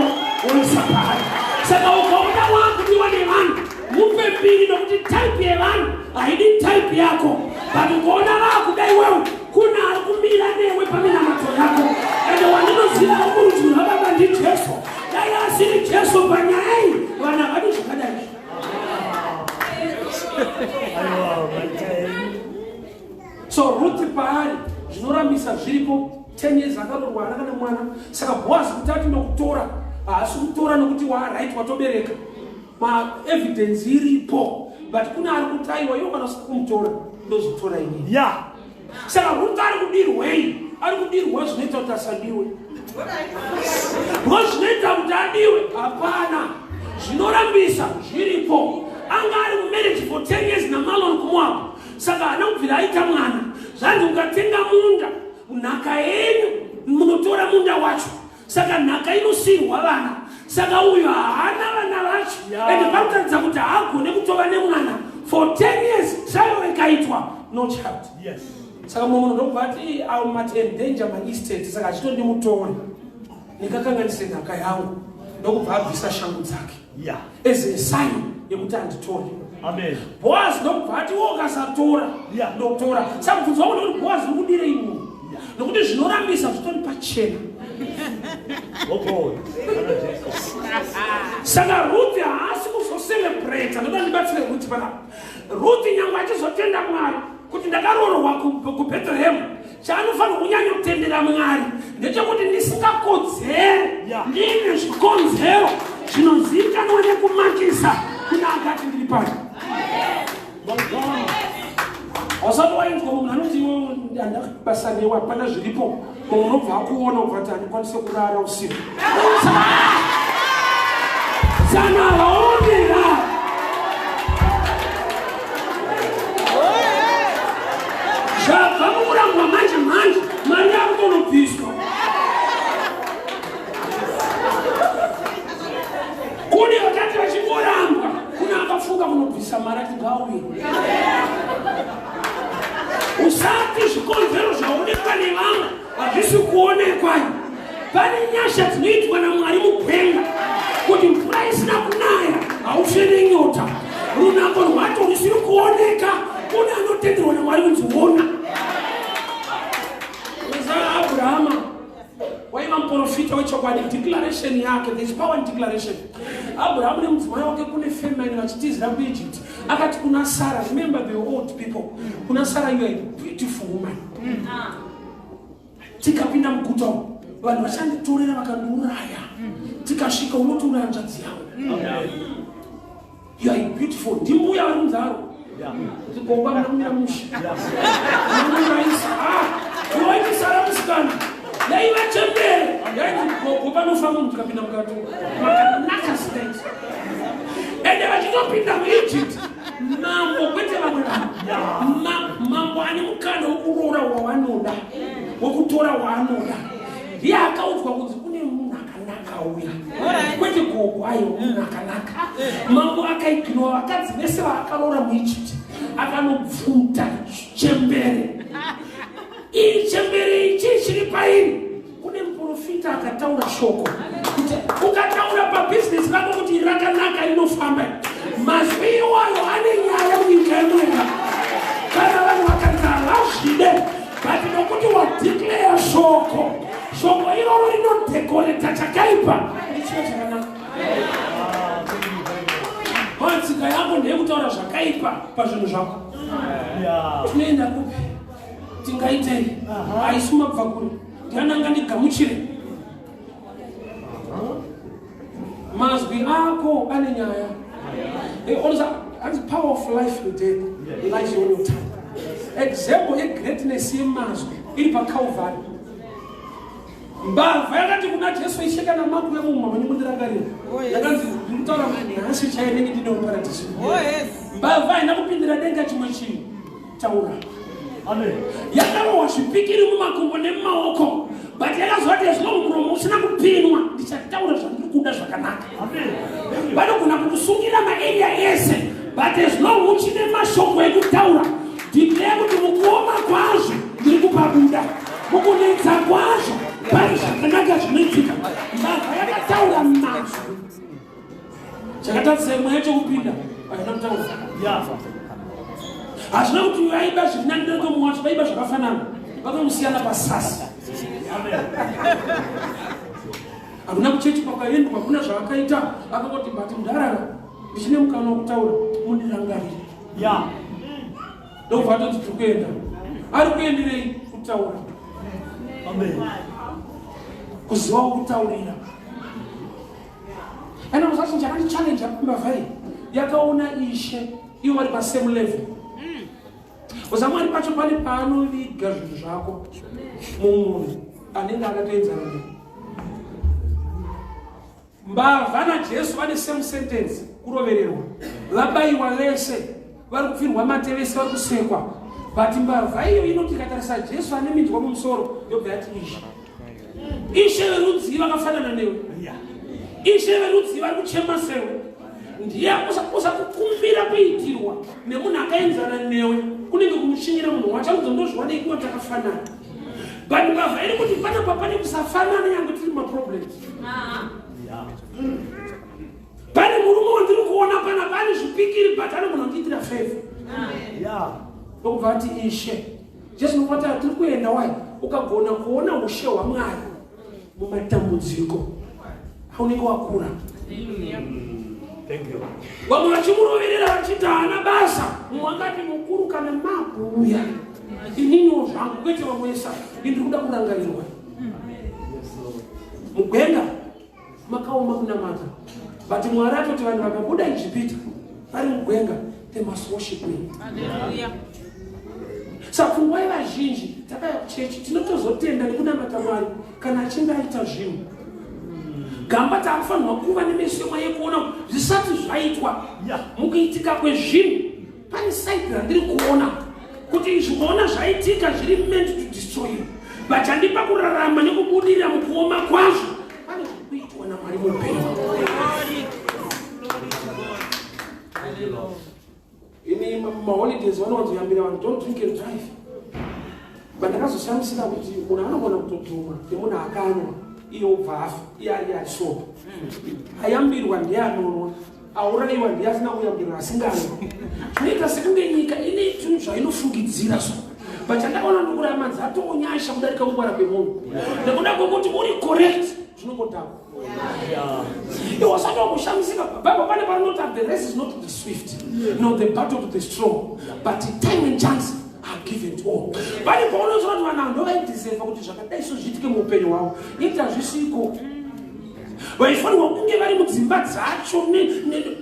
woisa paari. Saka ukaona wakudiwa nevanhu, mupe mbiri, nokuti type yevanhu haidi type yako. But ukaona vaakuda iwewe, kuna ari kumira newe paminamato yako. Ende wandinoziva ari kurudyi rwababa ndiJesu. Dai asiri Jesu panyaya iyi, vanhu havadi zvakadai. Aiwa, maita enyu. So Ruth paari zvinorambisa zviripo. 10 years akarorwa, haana kana mwana. Saka Boazi kuti ati ndokutora, haasi kutora nokuti waaright, watobereka, maevidence iripo. But kune ari kuti aiwa, iwo kana usina kumutora, ndozotora inini. Saka Ruth ari kudirwei? Ari kudirwa zvinoita kuti asadiwe, because zvinoita kuti adiwe hapana. Zvinorambisa zviripo. Anga ari mumarriage for 10 years naMalon kuMoabu, saka haana kubvira aita mwana. Zvanzi ukatenga munda, nhaka yenyu munotora munda wacho. Saka nhaka inosiyirwa vana. Saka uyu haana vana vacho. Ende panotaridza kuti haagone kutova nemwana. For 10 years trial ikaitwa, no child. Saka mumwe munhu ndokubva ati, "I might endanger my estate, saka achitondimutore ndingakanganise nhaka yangu." Ndokubva abvisa shangu dzake as a sign yekuti handitore. Amen. Boaz ndokubva ati, "Wo ukasatora, ndotora." Saka mubvunzo wangu ndekuti, Boaz uri kudirei munhu? Nokuti zvinorambisa zvitori pachena. Oh God. Kana Jesu. Saka Ruth haasi kuzocelebrata. Ndoda ndibatsire Ruth panapa. Ruth nyange achizotenda Mwari kuti ndakaroorwa kuBhethlehemu, chaanofanira kunyanya kutendera Mwari ndechekuti ndisingakodzeri, ndine zvikonzero zvinozivikanwa nekumakisa kuna akati ndiri pano. My God. Wasati wainzwa munhu anoti, "Iwe handabasa newe, hapana zviripo." Mumwe unobva akuona ubva ati, "Handikwanise kurara usiku." Sana vaonera. Zvabva mukurambwa manje manje, mari yakutonobviswa. Kune vakati vachingorambwa, kuna akafunga kunobvisa mari ati ngauye. Usati zvikonzero zvaonekwa nevamwe hazvisi kuonekwa. Pane nyasha dzinoitwa naMwari mugwenga kuti mvura isina kunaya haufe nenyota. Runako rwacho rusiri kuoneka, kune anotenderwa naMwari kunzi ona. Abrahama waiva muprofita wechokwadi. Declaration yake, there is power in declaration. Abrahamu nemudzimai wake, kune famine, vachitizira kuEgypt, akati kuna Sara, remember the old people, kuna Sara, "You are a beautiful woman. Tikapinda muguta umu, vanhu vachanditorera vakandiuraya. Tikasvika unotiuraya hanzvadzi yangu. You are beautiful." Ndimbuya vari munzaro. Kuti gomba munomira mushe, munourayisa. Iwaiti Sara musikana yaiva chembere, yainzi gogo, panofa munhu tikapinda mukati, makanaka state. Ende vachitopinda muEgypt, mambo, kwete vamwe vanhu, mambo ane mukana wekuroora wawanoda, wekutora waanoda, ndiye akaudzwa kunzi kune munhu akanaka uya, kwete gogo, aiwa, munhu akanaka. Mambo akaignora vakadzi vese vaakaroora muEgypt, akanobvuta chembere iyi. Chembere ichi chiri pairi, kune muprofita akataura shoko kuti ukataura pabhizinesi rako kuti rakanaka, rinofamba. Mazwi iwayo ane nyaya munyika yemwenga. Kana vanhu vakanzi havazvide, but nokuti wadeclare shoko, shoko iroro rinodecorata chakaipa richiva chakanaka. Ah, thank you very much. Matsika yako ndeyekutaura zvakaipa pazvinhu zvako. Tinoenda kupi? Tingaitei? Haisi mabva kure, ndiananga ndigamuchire. Mazwi ako ane nyaya. Also, hanzi power of life and death lies on your tongue. Example yegreatness yemazwi iri paCalvary. Mbavha yakati kuna Jesu, "Ishe, kana makuve mumwe mwenyu mundirangarira." Yakanzi, "Ndikutaura nhasi chaiye nenge ndine muparadhiso." Mbavha haina kupindira denga chimwe chinhu taura. Amen. Yakarohwa zvipikiri mumakumbo nemumaoko, but yakazoti, "As long muromo usina kupinwa, ndichataura zvandiri kuda zvakanaka." Amen. Thank you. Vanogona kukusungira maarea ese, but as long uchine mashoko ekutaura, declare kuti mukuoma kwazvo ndiri kupabuda, mukunetsa. Kuratidza imwe yacho kupinda haina kutaura. Hazvina kuti vaiba zviri nani darika mumwe wacho, vaiba zvakafanana, vakamusiyana pasasi. Hakuna kuchechi kwakaendwa, hakuna zvaakaita. Akangoti but mudhara ndichine mukana wekutaura, mundirangarire. Ndobva atoti tiri kuenda. Ari kuenderei? Kutaura. Kuziva wokutaurira. And musati chakandichallenge mbavha iyi yakaona Ishe ivo vari pasame level. Uza Mwari pacho pane paanoviga zvinhu zvako mumunhu anenge akatoenzana newe. Mbavha naJesu vane same sentence, kurovererwa, vabayiwa vese, vari kupfirwa mate vese, vari kusekwa. But mbavha iyo inoti ikatarisa Jesu ane minzwa mumusoro, yobva yati Ishe. Ishe verudzi vakafanana newe. Ishe verudzi vari kuchema sewe. Ndiye usakukumbira kuitirwa nemunhu akaenzana newe, kunenge kumuchinyira munhu wacho. Anonzi ndozviwanei kuwa takafanana. But mbavha iri kuti panapa pane kusafanana yangu, tiri maproblems. Pane murume wandiri kuona panapa ane zvipikiri, but anogona kundiitira favor. Ndokubva ati Ishe Jesu, nokuti tiri kuenda wai. Ukagona kuona ushe hwaMwari mumatambudziko, aunenge wakura. Thank you. Vamwe vachimuroverera vachiti haana basa, mumwe akati, mukuru, kana makuuya ininiwo zvangu, kwete vamwesa, indiri kuda kurangarirwa. Yes, Lord. Mugwenga makaoma kunamata, but Mwari atoti vanhu vakabuda Ijipita vari mugwenga, they must worship me. Saka pfungwa yevazhinji, takauya kuchechi, tinotozotenda nekunamata Mwari kana achinge aita zvinhu. Gamba taakufanirwa kuva nemeso emweya yekuona kuti zvisati zvaitwa, mukuitika kwezvinhu pane side randiri kuona kuti izvi kuona zvaitika zviri meant to destroy you, but handipa kurarama nekubudirira mukuoma kwazvo, pane zviri kuitwa naMwari muupenyu. Thank you, Lord. Ini maholidays vanowanzoyambira vanhu, "Don't drink and drive," but ndakazoshamisira kuti munhu anogona kutodhuma nemunhu akanywa, iye obva afa, iye ari achisopa. Ayambirwa ndiye anonwa, aurayiwa ndiye asina kuyambirwa, asinganwa. Zvinoita sekunge nyika ine zvinhu zvainofungidzira so, but chandakaona ndokurama dzatonyasha kudarika kungwara kwemunhu, nekuda kwekuti uri correct, zvinongodhakwa. Iwe usati wakushamisika. Bible pane parinoti, "The race is not to the swift nor the battle to the strong, but time and chance are given to all." Pane paunoziva kuti vanhu ava ndovaideserva kuti zvakadai so zviitike muupenyu hwavo, iti hazvisiko. Vaifanirwa kunge vari mudzimba dzacho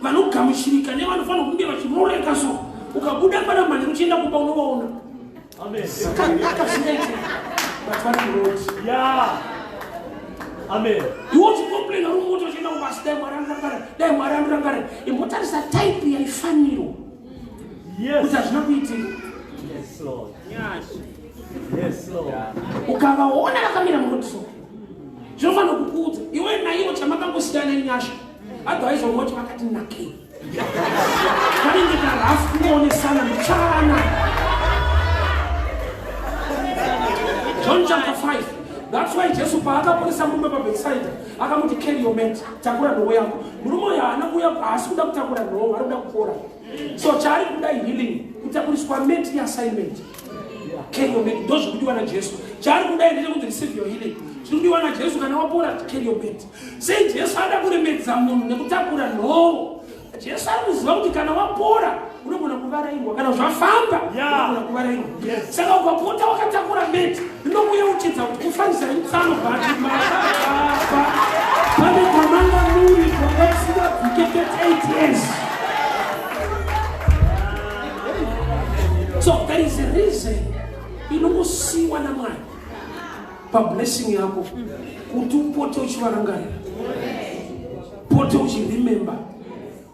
vanogamuchirika nevanofanirwa kunge vachiroreka so, ukabuda pana manheru uchienda kumba unovaona. Amen. Kanaka zvingaite, but vari muroad. Amen. Iwe uchicomplaina uri mumota uchienda kubasa, "Dai Mwari andirangarira, dai Mwari andirangarira." Imbotarisa type yaifanirwa kuti hazvina kuitika. Yes, Lord. Yes, Lord. Ukavaona vakamira muroad so, zvinofanira kukuudza iwe naiwo chamakangosiyana inyasha, otherwise vamwe vacho vakati nakei, kanenge karafu kunoonesana mbichana. John chapter 5, that's why Jesu paakaporesa murume paBethsaida akamuti, "Carry your mat," takura nhovo yako. Murume uyo haana kuuya, haasi kuda kutakura nhovo, ari kuda kupora. So chaari kuda healing, kutakuriswa mat yeassignment. Carry your mat, ndo zvikudiwa naJesu. Chaari kudai ndechekuti receive your healing. Zviri kudiwa naJesu, kana wapora, carry your mat. Sei Jesu ada kuremedza munhu nekutakura nhovo? Jesu ari kuziva kuti kana wapora unogona kuvarairwa, kana zvafamba unogona kuvarairwa. Saka ukapota wakatakura mat, rinokuyeuchidza kuti kufanisa itsano, but makabva pane kwamanga muri kwanga musingabvike 38 years. So there is a reason inongosiyiwa naMwari pablessing yako kuti upote uchivarangarira, pote uchiremember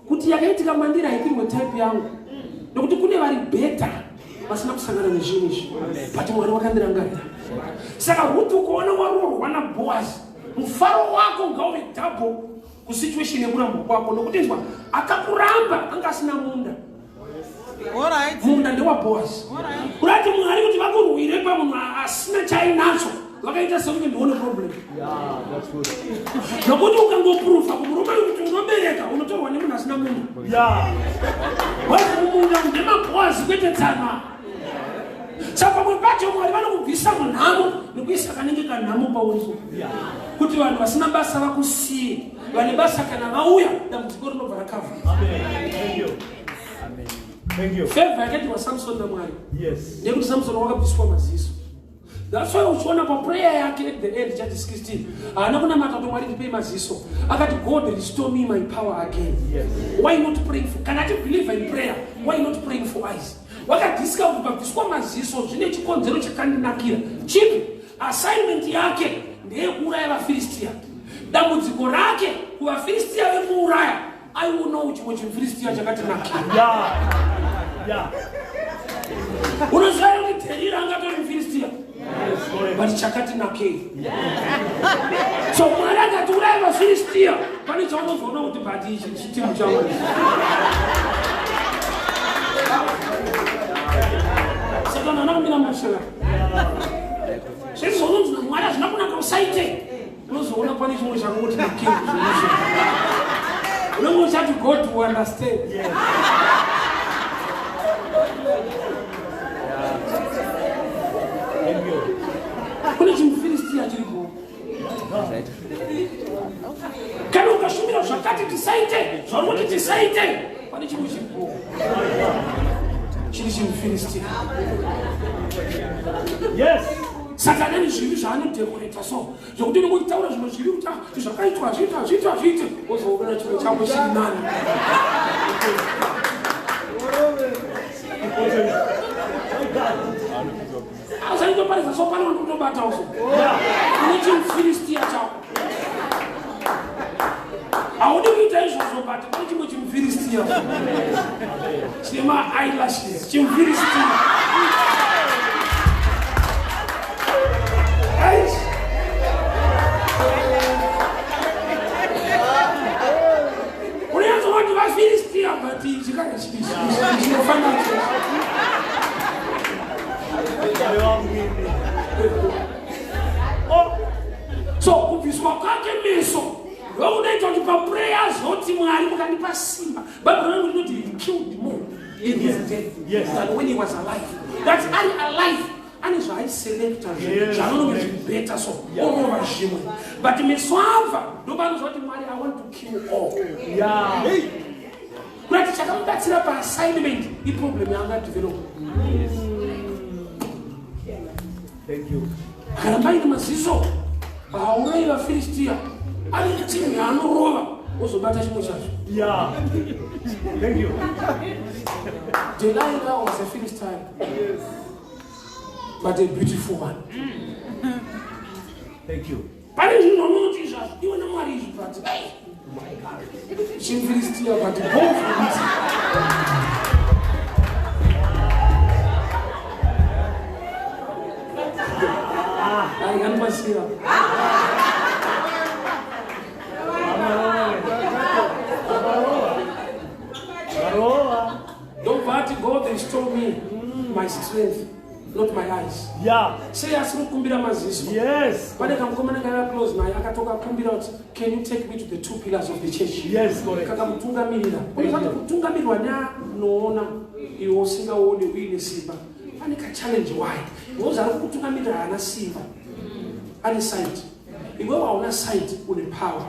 kuti yakaitika mandiri haitirwe type yangu, nekuti kune vari better vasina kusangana nezvinhu izvi, but Mwari wakandirangarira. Saka Ruti, ukaona waroorwa naBhoazi, mufaro wako ngauve double kusituation yekurambwa kwako, nokuti nzwa, akakuramba anga asina munda. Munda ndewaBhoazi. Kurati Mwari kuti vakurwire pamunhu asina chainacho. vakaita sekunge ndione problem. Nokuti ukangoprova kumurume kuti unobereka, unotorwa nemunhu asina munhu. Mumunda ndemaboazi kwete tsana. Saka pamwe pacho Mwari vanokubvisa munhamo nekuisa kanenge kanhamo pauri kuti vanhu vasina basa vakusiye, vane basa kana vauya, dambudziko rinobva rakavha. Favor yakaitirwa Samson naMwari nekuti Samson wakabviswa maziso. That's why uchiona paprayer yake at the end, chapter 16, haana kunamata kuti, "Mwari, ndipei maziso." Akati, "God, restore me my power again." Why not praying for, kana achibelieve in prayer, why not praying for eyes? Wakadisika kuti pabviswa maziso zvine chikonzero chakandinakira chipi? Assignment yake ndeyekuuraya vaFiristia. Dambudziko rake kuvaFiristia vekuuraya, aionawo chimwe chimuFiristia chakatinakira. Unoziva here kuti Dherira angatori muFiristia, but chakati nakei? So Mwari akati uraya vaFiristia, pane chaunozoona kuti but ichi chitimu changu. Saka nana kumira mashaka zvese zvaunonzi naMwari hazvina kunaka, usaite, unozoona pane chimwe chakangoti nakei. Unenge uchati, "God will understand." Thank you. Kune chimuFiristia chiripo. Kana ukashumira zvakati tisaite, zvauri kuti tisaite, pane chimwe chiripo chiri chimuFiristia. Saka nani zvivi zvaanodekoreta so zvekuti unenge uchitaura zvimwe zvivi kuti, "Ah, zvakaitwa hazviite, hazviite, hazviite," wozoona chimwe chako chiri nani. My God. Asaitoparidza so pane wandikutobatawo so. Une chimuFiristia chako, haudi kuita izvozvo, but pane chimwe chimuFiristia chine maeyelashes, chimuFiristia. Aish. Unyanzova kuti vaFiristia, but chikanga chinofanana. Mwari wangu imi. Oh. So kubviswa kwake meso ndokunoita kuti paprayer zoti, "Mwari, mukandipa simba." Bhaibheri rangu rinoti he killed more in his death than when he was alive. That's ari alive ane zvaaiselecta zvaanonge zvibeta, so orova zvimwe, but meso abva ndopaanozva kuti, "Mwari, I want to kill all." Kurati chakamubatsira paassignment iproblem yaanga develop. Thank you. Akaramba aine maziso, haurai vaFiristia, ane timu yaanorova, ozobata chimwe chacho. Thank you. Delilah was a Philistine, but a beautiful one. Thank you. Pane zvinhu zvamunoti izvazvo iwe naMwari izvi, but hey, my God, chimuFiristia, but go for it. Ai, anomasira. Varova. Ndobva ati, "God, restore me my strength, not my eyes." Sei asiri kukumbira maziso? Pane kamukomana kaiva close naye, akatoka kumbira kuti, "Can you take me to the two pillars of the church?" Yes, correct. Kakamutungamirira. Unozati kutungamirwa neanoona iwe usingaoni uine simba, pane kachallenge. Why? Because ari kukutungamirira haana simba, ane sight. Iwewe hauna sight, une power.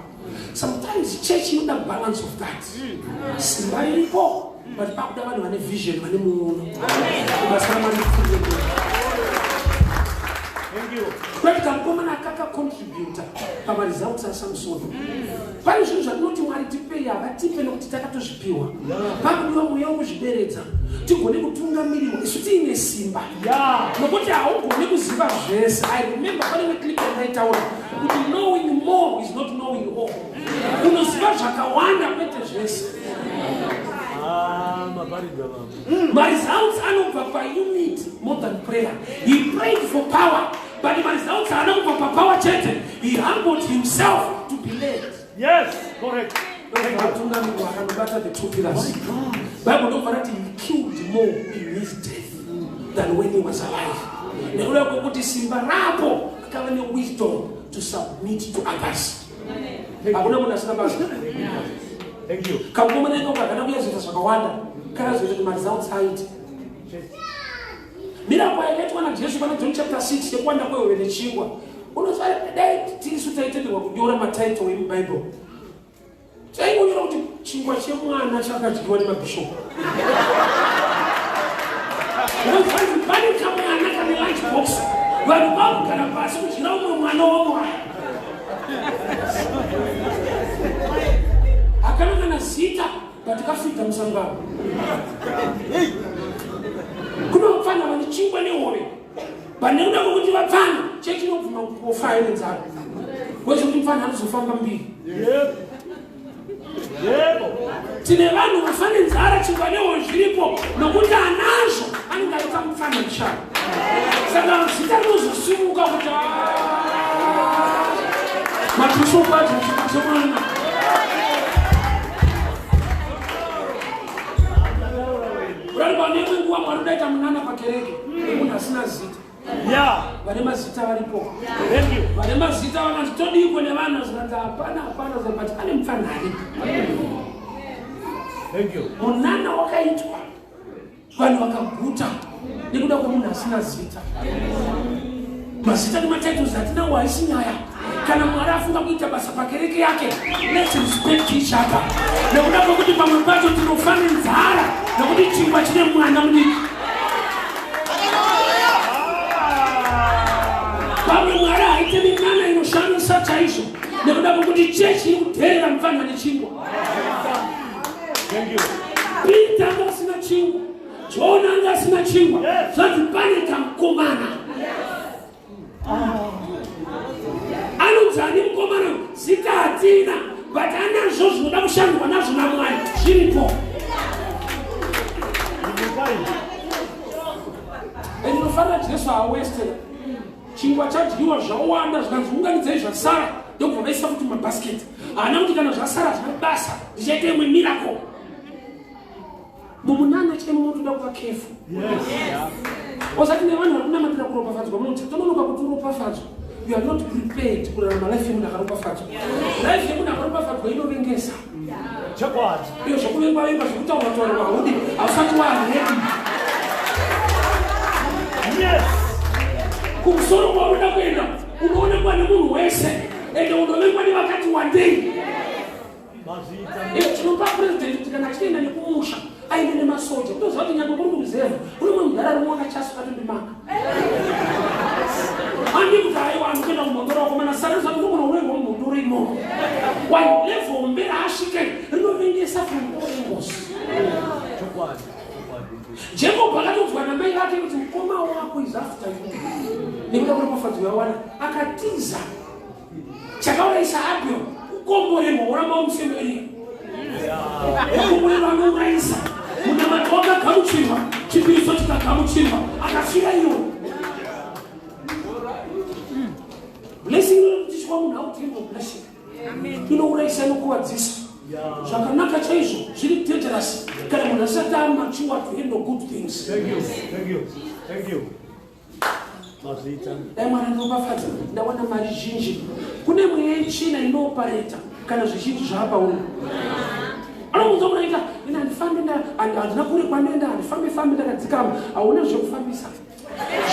Sometimes church inoda balance of that. Simba riripo, but pakuda vanhu vane vision, vane muono. Basa raMwari ripfuurire mberi. Thank you. Kurati kamukomana kakacontributa pamaresults aSamsoni. Pane zvinhu zvatinoti, "Mwari, tipei," havatipe nekuti takatozvipiwa. Pakudiwa mweya wokuzvideredza, tigone kutungamirirwa isu tiine simba, nokuti haugoni kuziva zvese. I remember pane weclip yandaitaura kuti knowing more is not knowing all. Unoziva zvakawanda, kwete zvese. Ah, maparidza baba. Maresults anobva paunit more than prayer. He prayed for power, but maresults haana kubva papower chete. He humbled himself to be led. Yes, correct. Thank you. Atungamirwa, akanobata the two pillars. Bible ndobva rati he killed more in his death than when he was alive, nekuda kwekuti simba rapo. kava newisdom to submit to others. Hakuna munhu asina basa. Thank you. Kamukomana ikoko hakana kuyazoita zvakawanda, kakazoita kuti maresults aite. Miracle yakaitwa naJesu pana John chapter 6 yekuwanda kwehove nechingwa. Unoziva dai tisu taitenderwa kunyora matitle emuBible. Taingonyora kuti chingwa chemwana chakadyiwa nemabhishopu. Unozvanzi pane kamwana kane lunch box. Vanhu vakugara pasi kudyira umwe mwana wamwana. Hakana kana zita but kafita musangano. Kune vapfana vane chingwa nehove. But nekuda kwekuti vapfana chechi inobvuma kufa nenzara. Wezvekuti mupfana anozofamba mbiri. Yebo. Yebo. Tine vanhu vafa nenzara chingwa nehove zviripo nokuti anazvo anenge aita mupfana mushana. Saka zita rinozosimuka kuti mabhishopu acho chingwa chemwana. Urari pane imwe nguva Mwari udaita munana pakereke nemunhu asina zita. Yeah. Vane mazita varipo. Thank you. Vane mazita vanoti todiiko nevanhu zvikanzi hapana hapana but ane mupfanha aripo. Thank you. Munana wakaitwa vanhu vakaguta nekuda kwemunhu asina zita. Mazita nematitles atinawo haisi nyaya. Kana Mwari afunga kuita basa pakereke yake, let's respect each other. Nekuda kwekuti pamwe pacho tinofa nenzara nekuti chingwa chine mwana mudiki. Pamwe Mwari haite minana inoshamisa chaizvo nekuda kwekuti chechi iri kudherera mupfanha nechingwa. Thank you. Peter anga asina chingwa, John anga asina chingwa, zvanzi pane kamukomana anonzi ani mukomana zita hatina but anazvo zvinoda kushandwa nazvo naMwari zviripo. Ndinofanira Jesu haawestera chingwa chadyiwa zvawanda zvikanzi unganidzai zvasara ndokubva vaisa futi mumabhasiketi. Haana kuti kana zvasara zvina basa ndichaita imwe miracle. Mumunana chaimo munotoda kuva careful. Osati nevanhu vari kunamatira kuropafadzwa munoti tononoka kuti uropafadzwa. You are not prepared kurarama life yemunhu akaropafadzwa. Life yemunhu akaropafadzwa inovengesa. Chokwadi. Iyo zvekuvengwa vengwa zvekutaura taura mahudi hausati waready. Yes. Kumusoro kwaunoda kuenda unoonekwa nemunhu wese ende unovengwa nevakati wandei. Mazvita. Tinopa president kuti kana achienda nekumusha aende nemasoja kutoziva kuti nyangwe kuri kuruzevha kune mumwe mudhara rimwe wakachaswa atondimaka. Handi kuti aiwa anokuenda kumhondoro wakomana sarisa ndogona unoendwa mumhondoro imomo. Why level mberi asvike rinovengesa from all angles. Chokwadi. Jacob akatodzwa namai vake kuti mukoma wako is after you. Nekuda kuropafadzo yawana akatiza. Chakaurayisa Abel kukomborerwa woramba umusemerera. Kukomborerwa anourayisa. Munamato wakagamuchirwa, chipiriso chikagamuchirwa, akafira iwo. Blessing inotichwa munhu how to blessing. Inourayisa inokuvadzisa. Zvakanaka chaizvo zviri dangerous kana munhu asati amature to handle good things. Thank you. Thank you. Thank you. Mazvita. Dai Mwari andiropafadza ndawana mari zhinji. Kune mweya yetsvina inoopareta kana zvizhinji zvaapauri. Anomuudza unoita ini handifambi handina kure kwandoenda handifambi fambi ndakadzikama hauna zvekufambisa.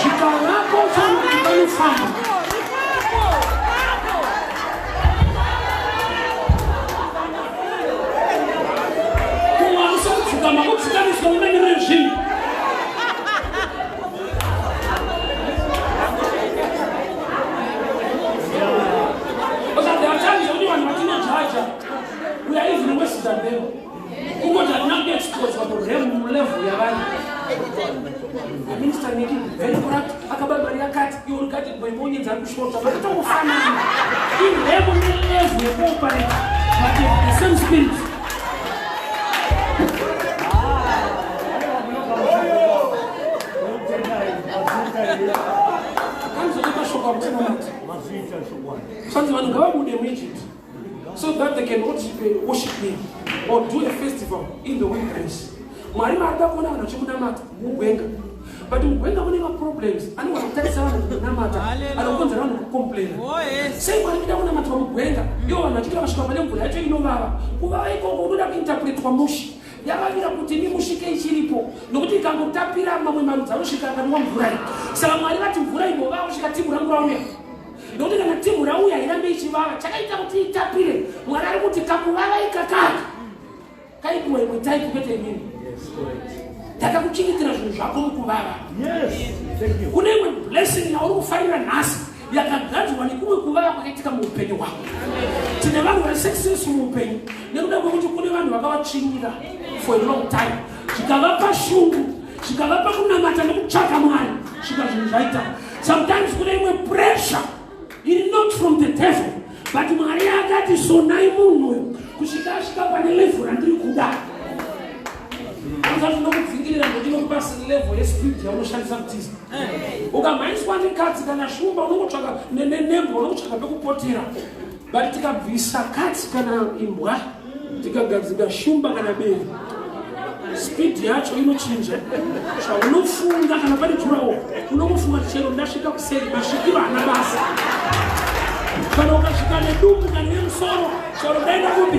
Zvikavapo uchaona kuti panofamba. Kumwe hakusi kudzikama kudzikamiswa nemamiriro ezvinhu. We are even worse than them. Kungoti hatina kuexposwa kuremu level yavanhu. Minister Nikki, very corrupt, akaba mari yakati, iwe uri kati boibonyenza ari kushota, vakatongofanana. Iremu nelevel yekuoperate, but the same spirit. Kanzoti mashoko amuchinamata. Mazvita chokwadi. Zvanzi vanhu ngavabude muEgypt so that they can worship me or do a festival in the wilderness. Mwari vaada kuona vanhu vachimunamata mugwenga. But mugwenga mune maproblems anogona kutarisa vanhu kunamata, anokonzera vanhu kucomplaina. Sei Mwari kuda kunamatwa mugwenga, ivo vanhu vachikira vasvika pane mvura yacho inovava? Kuvava ikoko unoda kuinterpretwa mushi yavavira kuti imi musvike ichiripo, nokuti ikangotapira mamwe marudzi anosvika akanwa mvura iyi. Saka Mwari vati mvura imbovava kusvika timu rangu rauya, nokuti kana timu rauya irambe ichivava. Chakaita kuti itapire, Mwari ari kuti kakuvava ikakaka kaipiwa imwe type, kwete imini. Ndakakuchengetera zvinhu zvako mukuvava. Kune imwe blessing yauri kufarira nhasi yakagadzirwa nekumwe kuvava kwakaitika muupenyu hwako. Tine vanhu vari successful muupenyu nekuda kwekuti kune vanhu vakavatsvinyira for a long time, zvikavapa shungu, zvikavapa kunamata nekutsvaka Mwari, svika zvinhu zvaita. Sometimes kune imwe pressure iri not from the devil, but Mwari akati sonai munhu uyu kusvika asvika pane level randiri kuda. Zvinokudzingirira ndotinokupa level yespeed yaunoshandisa kutiza. Ukamhanyiswa nekatsi kana shumba, unongotsvaka nembwa, unongotsvaka pekupotera. But tikabvisa katsi kana imbwa, tikagadzika shumba kana bere, speed yacho inochinja. Zvaunofunga kana pane durawall, unongofunga kuti chero ndasvika kuseri, masvikiro haana basa. Kana ukasvika nedumbu kana nemusoro, chero ndaenda kupi,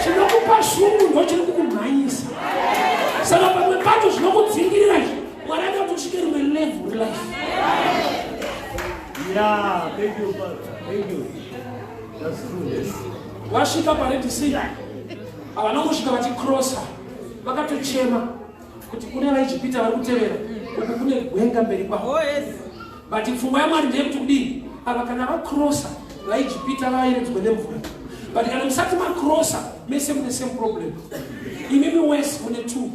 chinokupa shungu ndo chiri kukumhanyisa. Saka pamwe pacho zvinokudzingirira izvi, Mwari ada kuti usvike rimwe level relife. Yeah, thank you, Father. Thank you. That's true. Yes. Vasvika paRed Sea, havana kusvika vachikrosa, vakatochema kuti kune vaIjipita vari kutevera, uku kune gwenga mberi kwavo. But pfungwa yaMwari ndeyekuti kudii? Ava kana vakrosa, vaIjipita vaeredzwa nemvura. But kana musati makrosa, mese mune same problem. Imimi wese mune two,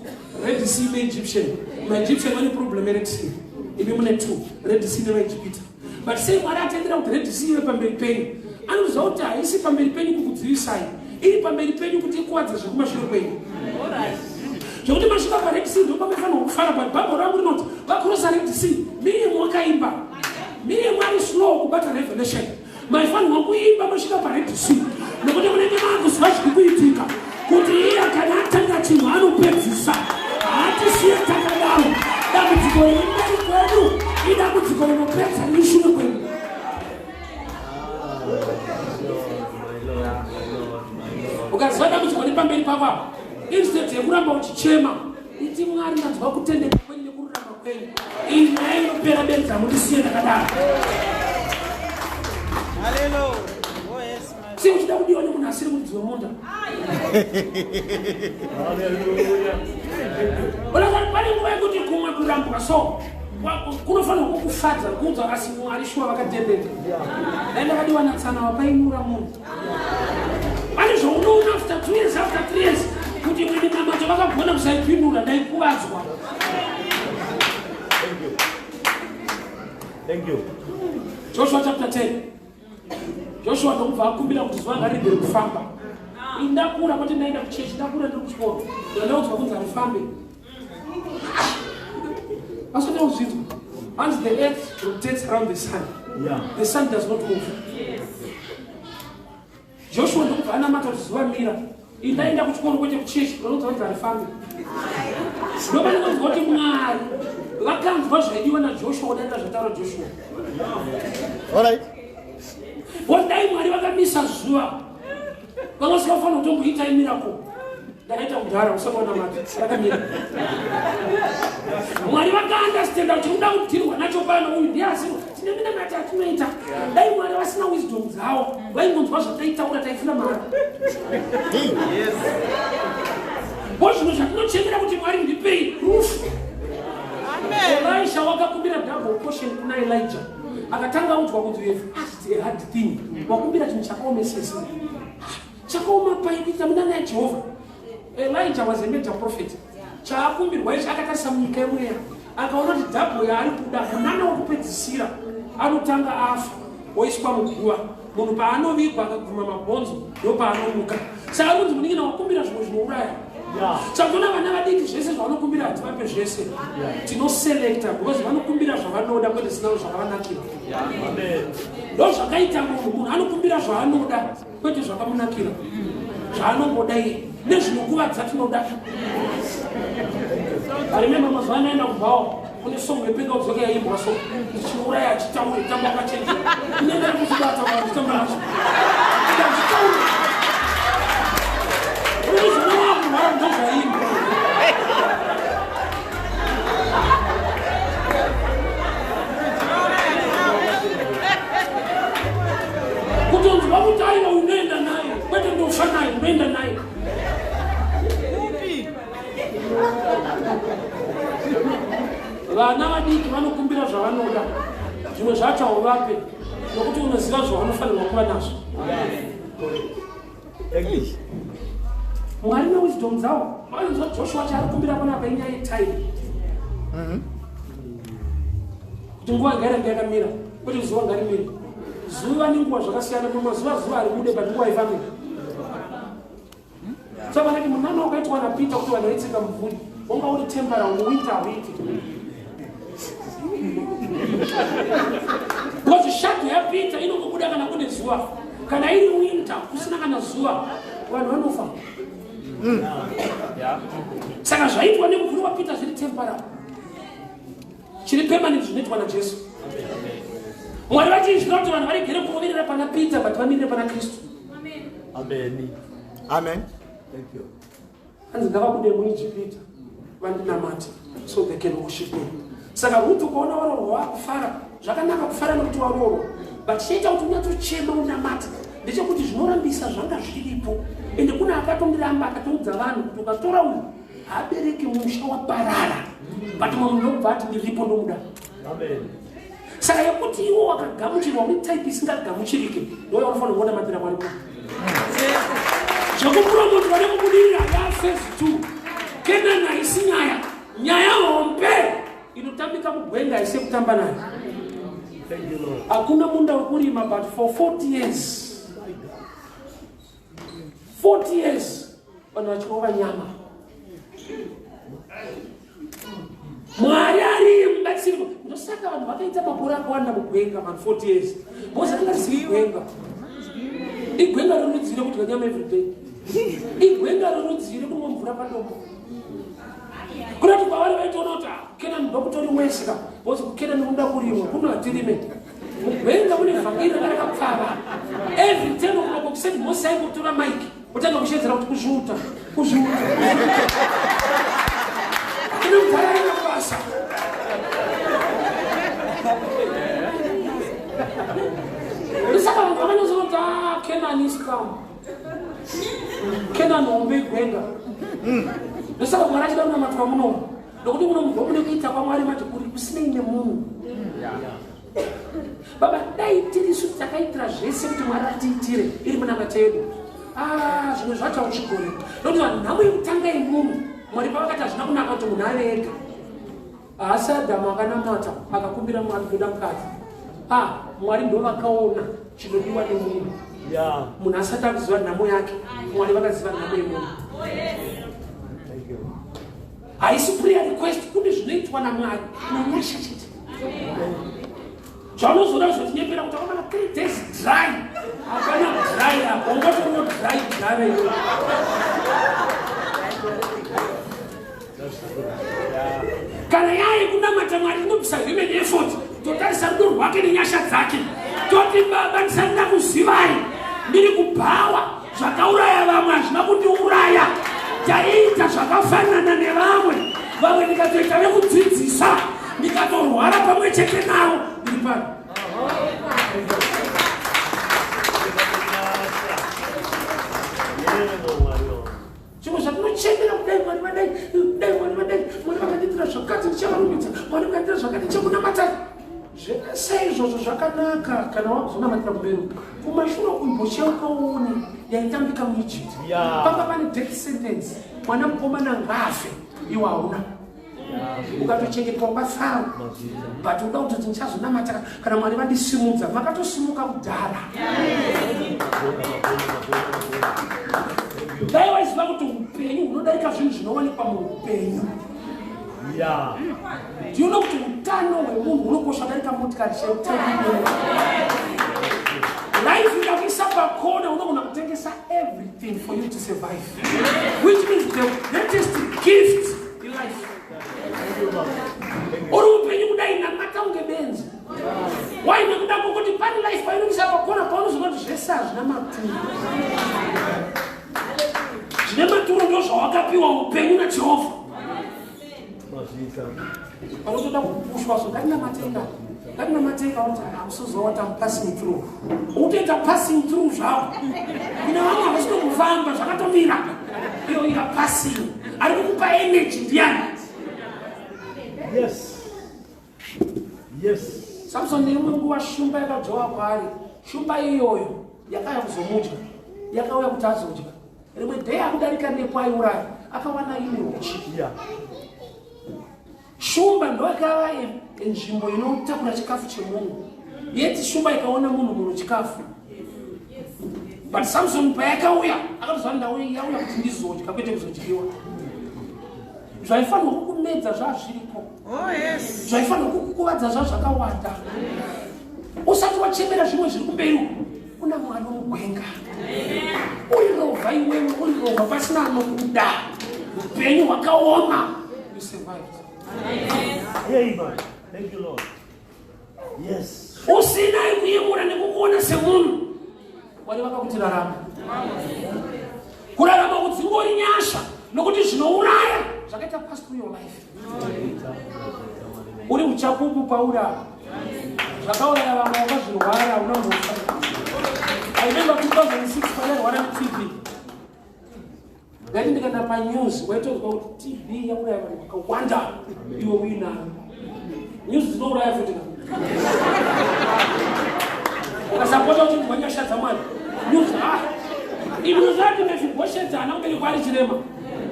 Red Sea neEgyptian. MaEgyptian vane problem yeRed Sea, imi mune two, Red Sea nevaIjipita. But sei Mwari atendera kuti Red Sea ive pamberi penyu? Anoziva kuti haisi pamberi penyu kukudzivisai, iri pamberi penyu kuti ikuwadze zvekumashure kwenyu, zvekuti masvika paRed Sea ndopamafanirwa kufara. But Bhaibheri rangu rinoti vakrosa Red Sea, Miriam wakaimba. Miriam ari slow kubata revelation. Maifanirwa kuimba masvika paRed Sea, nokuti munenge maakuziva zviri kuitika, kuti iye kana atanga chinhu anopedzisa, haatisiye takadaro. Dambudziko riri mberi kwedu idambudziko rinopedza riri shure kwedu. Ukaziva dambudziko riri pamberi pako apa, instead yekuramba uchichema, iti, "Mwari, ndanzwa kutendeka kwenyu nekururama kwenyu. Iyi nyaya inopera benzi, hamundisiye ndakadaro." Hallelujah. Oh, yes, my Sei uchida kudiwa nemunhu asiri muridzi wemunda? Hallelujah. Unazati pane nguva yekuti kumwe kurambwa so kunofanirwa kukufadza, kuudza asi Mwari shuwa vakatendeka. Dai ndakadiwa natsana wapainura munhu. Pane zvaunoona after 2 years, after 3 years, kuti imwe minamato vakagona kusaipindura, ndaikuvadzwa. Thank you. Thank you. Joshua chapter 10, Joshua ndokubva akumbira kuti zuva ngarigere kufamba. Indakura kwete ndaenda kuchechi, ndakura ndiri kuchikoro, ndandaudzwa kunzi harifambe. Asati kuzvinzwa, hanzi the earth rotates around the sun. The sun does not move. Joshua ndokubva anamata kuti zuva mira. Indaenda kuchikoro kwete kuchechi, vanonzwa kunzi harifambe. Ndopanonzwa kuti Mwari vakanzwa zvaidiwa naJoshua kudarika zvataura Joshua. All right. Dai Mwari vakamisa zuva, vanga vasingafanira kutomboita imiracle. Ndakaita kudhara usati wanamata, rakamira. Mwari vakaunderstanda kuti uda kudealwa nacho pano, uyu ndiye asiro. Tine minamata yatinoita, dai Mwari vasina wisdom dzavo vaingonzwa zvataitaura, taifuna mari bo. Zvinhu zvatinochemera kuti Mwari ndipei rufu. Elisha wakakumbira double portion kuna Elijah. Akatanga audzwa kunzi, "You have asked a hard thing." Wakumbira chinhu chakaomesesa. Chakaoma pai kuita munana yaJehovha? Elijah was a major prophet. Chaakumbirwa ichi, akatarisa munyika yemweya, akaona kuti double yaari kuda, munana wekupedzisira anotanga afa, woiswa muguva. Munhu paanovigwa akaguma mabhonzo, ndopaanomuka. Saka kunzi, munin'ina, wakumbira zvimwe zvinouraya. Saka tona vana vadiki, zvese zvavanokumbira hativape zvese. Tinoselecta because vanokumbira zvavanoda kwete zvisina zvakavanakira. Amen. Ndo zvakaita munhu. Munhu anokumbira zvaanoda kwete zvakamunakira, zvaanongoda iye nezvinokuvadza tinoda. Arememba mazuva anoenda kubvawo. Kune song yepenga kudzoka yaimbwa so ndichiuraya achitaure tamba wakachenjera inenge iri kuchibata vanhu chitamba nacho achitaure unozona wakurwara ndozvaimbwa. Kutonzwa kuti aiwa unoenda naye, kwete ndofa naye, unoenda naye. Vana vadiki vanokumbira zvavanoda, zvimwe zvacho hauvape nokuti unoziva zvavanofanirwa kuva nazvo. Mwari newisdom dzavo vanonzwa Joshua chaari kumbira panapa inyaya yetime, kuti nguva ngairambe yakamira, kwete zuva ngarimire. Zuva nenguva zvakasiyana. Mumazuva zuva haribude, but nguva haifambi. Saka vanoti munana wakaitwa naPeter kuti vanhu vaitsika mumvuri wanga uri temporary, muwinter hauiti, because shadow yaPeter inongobuda kana kune zuva. Kana iri winter kusina kana zuva, vanhu vanofa. Saka zvaitwa nemumvuri waPeter zviri temporary. Chiri permanent zvinoitwa naJesu. Mwari vachinzvira kuti vanhu varegere kuroverera pana Peter, but vamirire pana Kristu. Amen. Amen. Thank you. Hanzi ngavabude muIjipita vandinamate, so they can worship me. Saka Ruti, ukaona waroorwa wakufara, zvakanaka kufara nekuti waroorwa, but chichaita kuti unyatsochema unamate ndechekuti zvinorambisa zvanga zviripo, ende kuna akatondiramba akatoudza vanhu kuti ukatora uyu haabereki, musha waparara, but mumwe munhu ndobva ati ndiripo, ndomuda. Saka yekuti iwo wakagamuchirwa uri type isingagamuchirike, ndo yaunofanira kuonamatira Mwari. Munhu zvekupromotwa nekubudirira yaphase two. Kenani haisi nyaya. Nyaya hombe inotambika mugwenga haisi yekutamba nayo. Hakuna munda wekurima, but for 40 years, 40 years vanhu vachirova nyama. Mwari ari mubatsiri. Ndosaka vanhu vakaita makore akawanda mugwenga, vanhu 40 years, because atingazivi gwenga. Igwenga rorudzi rekudya nyama everyday? Igwenga rorudzi rekunwa mvura padombo? Kunati kwavari vaitoona kuti Kenani ndokutori wese ka, because kuKenani kunoda kurimwa, kuno hatirime. Mugwenga mune vhangeri ranga rakapfava. Every 10 o'clock kuseni Mose aingotora mike otanga kushedzera kuti kuzviuta, kuzviuta, kune mudhara aenda kubasa. Ndosaka vanhu vakanyatsoona kuti ah, Kenani iscam, Kenani hombe igwenga. Ndosaka Mwari achida kunamatwa munomu, nokuti muno munhu mune kuita kwaMwari manje kuri kusinei nemunhu. Baba, dai tirisu takaitira zvese kuti Mwari atiitire iri munamato yedu, ah, zvimwe zvacho hauchigone, nokuti vanhu nhamo yekutanga yemunhu, Mwari pavakati hazvina kunaka kuti munhu ave ega, haasi Adhamu akanamata akakumbira Mwari kuda mukadzi. Ah, Mwari ndo vakaona chinodiwa nemunhu. Munhu asati akuziva nhamo yake, Mwari vakaziva nhamo yemunhu. Haisi prayer request, kune zvinoitwa naMwari nanyasha chete. Zvaunozoda zvotinyepera kuti akamana 3 days dry, hapana dry apo. Ungatoriwo dry dry iwe. Kana yaya yekunamata Mwari inobvisa human effort, totarisa rudo rwake nenyasha dzake, toti Baba, ndisati ndakuzivai ndiri kubhawa, zvakauraya vamwe hazvina kundiuraya. Taiita zvakafanana nevamwe, vamwe ndikatoita vekudzidzisa, ndikatorwara pamwe chete navo, ndiri pano. Zvimwe zvatinochemera kudai Mwari vadai, dai Mwari vadai, Mwari vakandiitira zvakati ndichavarumbidza, Mwari vakandiitira zvakati ndichakunamatai, zvese izvozvo zvakanaka kana wakuzonamatira kumberi. Kumashure kumbocheuka uone yaitambika muEgypt. Panga pane death sentence, mwana mukomana ngaafe, iwe hauna, ukatochengetwa kwaFaro, but uda kutoti ndichazonamata kana Mwari vandisimudza. Makatosimuka kudhara. Dai waiziva kuti upenyu hunodarika zvinhu zvinowanikwa muupenyu. Do you know kuti utano hwemunhu hunokosha darika motikari chaiyo? Life ikakuisa pakona, unogona kutengesa everything for you to survive, which means the greatest gift in life. Uri kunge benzi. Why nekuda kwokuti pane life painokisa pakona paunozoona kuti zvese hazvina maturo. Zvine maturo ndo zvawakapiwa upenyu naJehovha. Panotoda kupushwa so ngatinamateka. Ngatinamateka kuti hamusozowa kuti I'm passing through. Ukutoita passing through zvako. Kune vamwe havasi kufamba zvakatomira. Iyo ira passing. Ari kukupa energy ndiani? Yes. Yes. Samson neimwe nguva shumba yakadzvova kwaari. Shumba iyoyo yakauya kuzomudya. Yakauya kuti azodya. Rimwe day akudarika nepo aiuraya akawana imwe huchi. Yeah. Shumba ndoyakava nzvimbo inotakura chikafu chemunhu. Yeti shumba ikaona munhu munhu chikafu. But Samson payakauya akatoziva ndauya yauya kuti ndizodya kwete kuzodyiwa. Zvaifanirwa kukumedza zvazviriko. Oh, yes. Zvaifanirwa kukukuvadza zvazvakawanda. Usati wachemera zvimwe zviri kumberi uku, kuna Mwari womugwenga. Uri rovha iwewe, uri rovha pasina anokuda. Upenyu hwakaoma. You survived. Amen. Thank you, Lord. Yes. Usina kuyemura nekukuona semunhu. Mwari vakakuti rarama. Kurarama kudzingori nyasha nokuti zvinouraya zvakaita pass through your life. Uri uchapupu pauri apa. Zvakauraya vamwe wakazvirwara unambofa. I remember 2006 pandairwara neTB. Ndaiti ndikaenda panews waitonzwa kuti TB yauraya vanhu vakawanda iwe uinayo. News dzinouraya futi ka. Ukasapota uchinzwa nyasha dzaMwari. News ah. Ibino zvati Mephibosheth haana kuberekwa ari chirema.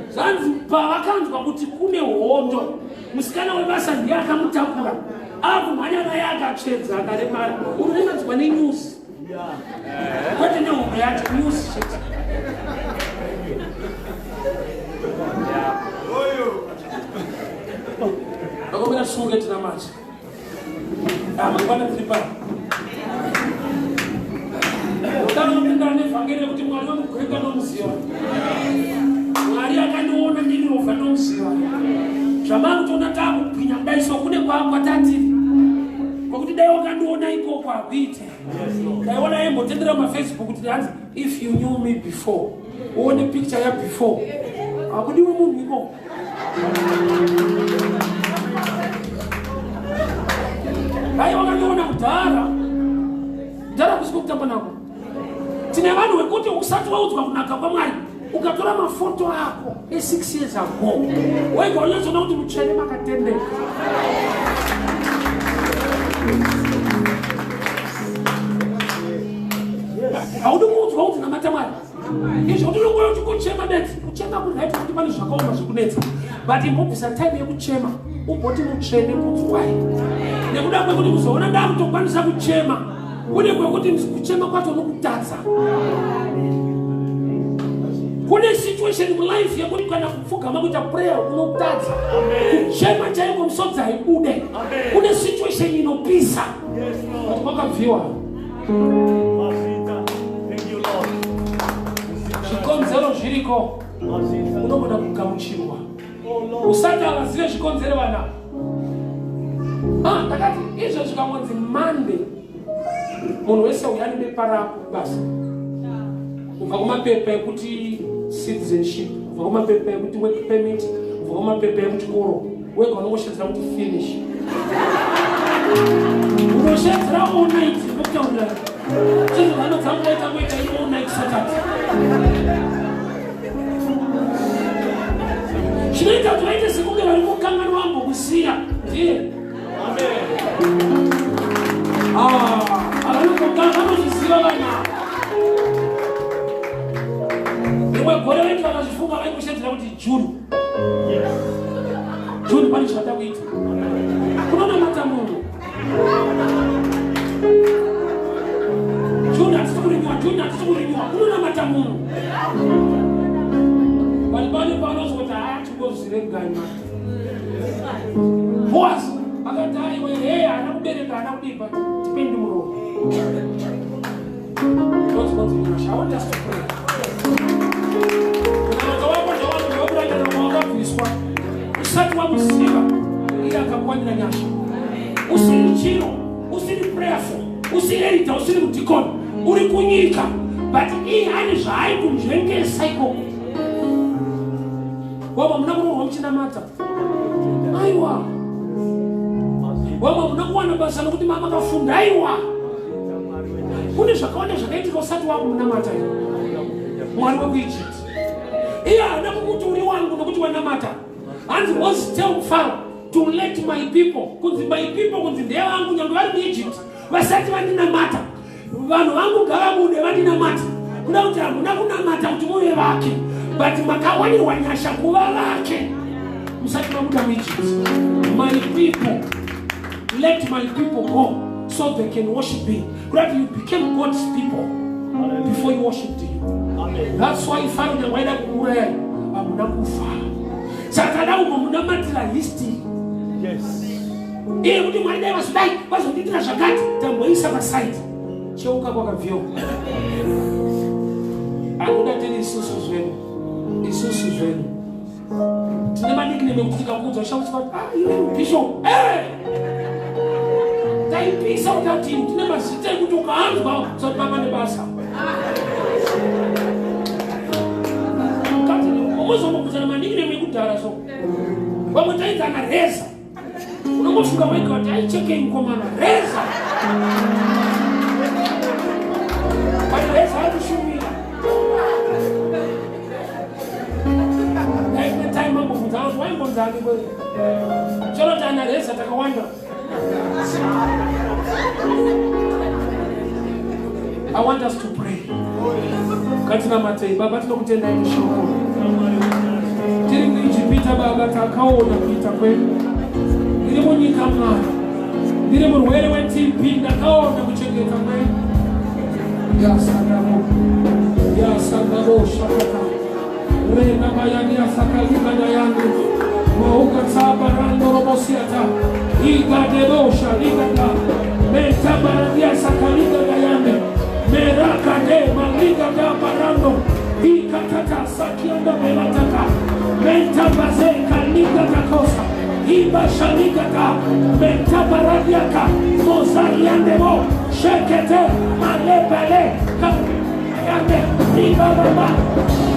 Zvanzi pavakanzwa kuti kune hondo, musikana webasa ndiye akamutakura. Akumhanya naye akatsvedza akaremara. Unoremadzwa nenews. Kwete nehondo yacho, news chete. Ndakomera tisunge tinamate. Mangwana tiri pano. Utanopindana nevhangeri rekuti Mwari wemugwenga nomuziva. Mwari akandiona ndiri rovha nomuziva. Zvamakutoona takubwinya kudai so kune kwatatiri. Kwakuti dai wakandiona ikoko hakuite. Ndaiona yembotendera mafacebook kuti hanzi if you knew me before. Uone picture ya before. Hakudiwe munhu ikoko. Dai wakandiona kudhara. Kudhara kusiko kutamba nako. Tine vanhu vekuti usati waudzwa kunaka kwaMwari ukatora mafoto ako e6 years ago wega unyatsoona kuti mutsvene makatendeka. Haudi kuudzwa kuti namata Mwari. Izvo kuti unongouya uchingochema bedzi, kuchema kuri right kuti pane zvakaoma zvekunetsa. But imbobvisa time yekuchema umboti mutsvene kudzwai. Nekuda kwekuti kuzoona ndakutokwanisa kuchema kune kwekuti kuchema kwacho nokutadza. Kune situation mulife yekuti kana kupfugama kuita prayer unotadza. Kuchema chaiko misodzi haibude. Kune situation inopisa. Yes, Lord. Kwakabviwa. Mazvita. Thank you, Lord. Zvikonzero zviriko. Mazvita. Unogona kugamuchirwa. Oh, Lord. Usati avazive zvikonzero vana. Ndakati izvo zvikangonzi Monday. Munhu wese uya nebepa rako basa. Kubva kumapepa ekuti citizenship, kubva kumapepa ekuti work permit, kubva kumapepa ekuchikoro. Wega unongoshedzera kuti finish. Unoshedzera all night ndokutaurira. Chinhu vanotsangoita kuita iri all night Saturday. Chinoita kuti vaite sekunge vari kukanganwa ambokusiya ndiye. Vanozviziva vana. Rimwe gore vaiti vakazvifunga vaikushedzera kuti June. June pane zvata kuita. Kunonamata munhu. June hatisi kurimiwa, June hatisi kurimiwa. Kunonamata munhu. Vanhu pane pavanozoti haa chingozviregai ma. Boaz akati aiwe hey haana kubereka haana kudipa tipende muromo. God's going to be I want us to pray. Kunamata wako ndewakurayira wakabviswa usati wamuziva iye akakwanira nyasha. chiro, usiri prayerful, usiri elder, usiri mudhikoni, uri kunyika, but iye ane zvaaikunzvengesa ikoko. Wamwe muna kuroorwa muchinamata, aiwa. Wamwe muna kuwana basa nokuti makafunda, aiwa. Kune zvakawanda zvakaitika usati wakumunamata iwe Mwari wekuEgypt. Iye haana kukuti uri wangu nokuti wanamata. Hanzi Moses, tell Pharaoh to let my people, kunzi my people, kunzi ndevangu nyange vari muEgypt vasati vandinamata. Vanhu vangu ngavabude vandinamata. Kuda kuti hamuna kunamata kuti muve vake, but makawanirwa nyasha kuva vake musati mabuda muEgypt. My people, let my people go so they can worship me. Kuda kuti you became God's people before you worshiped you. That's why Pharaoh nyange aida kuurayai, hamuna kufa. Saka tada kumbomunamatira history iye kuti Mwari dai vazodai vazondiitira zvakati, tamboisa paside. Cheuka kwakabviwa. Anoda tiri isusu zvedu, isusu zvedu tine manickname ekuti tikakuudza ushakuti, "Ah, iwe bishop." Taipisa utatini. Tine mazita ekuti ukaanzwa usati papa nebasa. Umuzombokudzana manickname ekudhara, so vamwe taidzana reza. Unongofunga wega kuti aichekei mukomana reza, but reza ari kushumira. Daimwe time ambobvunza vanhu waimbonzani kwe choroti ana reza takawanda. I want us to pray. Ngatinamatei. Baba, tinokutendai neshoko. Tiri kuIjipita Baba, takaona kuita kwedu. Ndiri munyika Mwari, ndiri murwere weTB, ndakaona kuchengeta kwedu. Yasandamo, yasandamo shakata rena bayani yasakaligada yangu maukatsabarandorobosiata igadebosha ligada metabarandiasakaligada yande merakade maligada barando ikatata sakianda melataka mentabazeka ligadakosa ibashaligada mentabaradiaka mozariandebo shekete malebele yande ribababa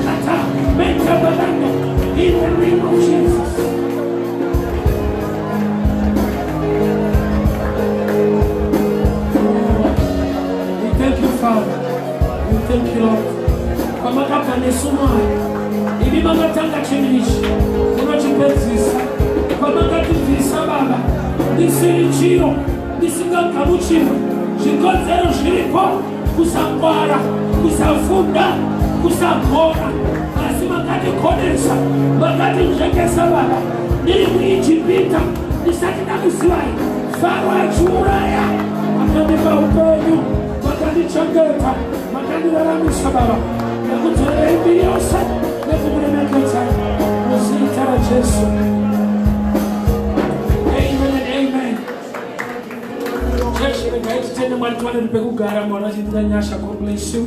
kata mentabarando in the name of Jesus. We thank you, Father. We thank you, Lord. Kwamakabva nesu Mwari, imi makatanga chinhu ichi, munochipedzisa. Kwamakatibvisa Baba, ndisiri chiro, ndisingagamuchirwe, zvikonzero zviripo, kusangwara, kusafunda, kusagona, asi makatikonesa, makatinzvengesa Baba. Ndiri muIjipita ndisati ndakuzivai, Faro achiuraya, makandipa upenyu, makandichengeta, makandiraramisa Baba. Ndakudzorerai mbiri yose nekumuremekedzai muzita raJesu. Amen and amen. Chechi, regai titende Mwari, tiwane pekugara. Mwari achiitira nyasha. God bless you.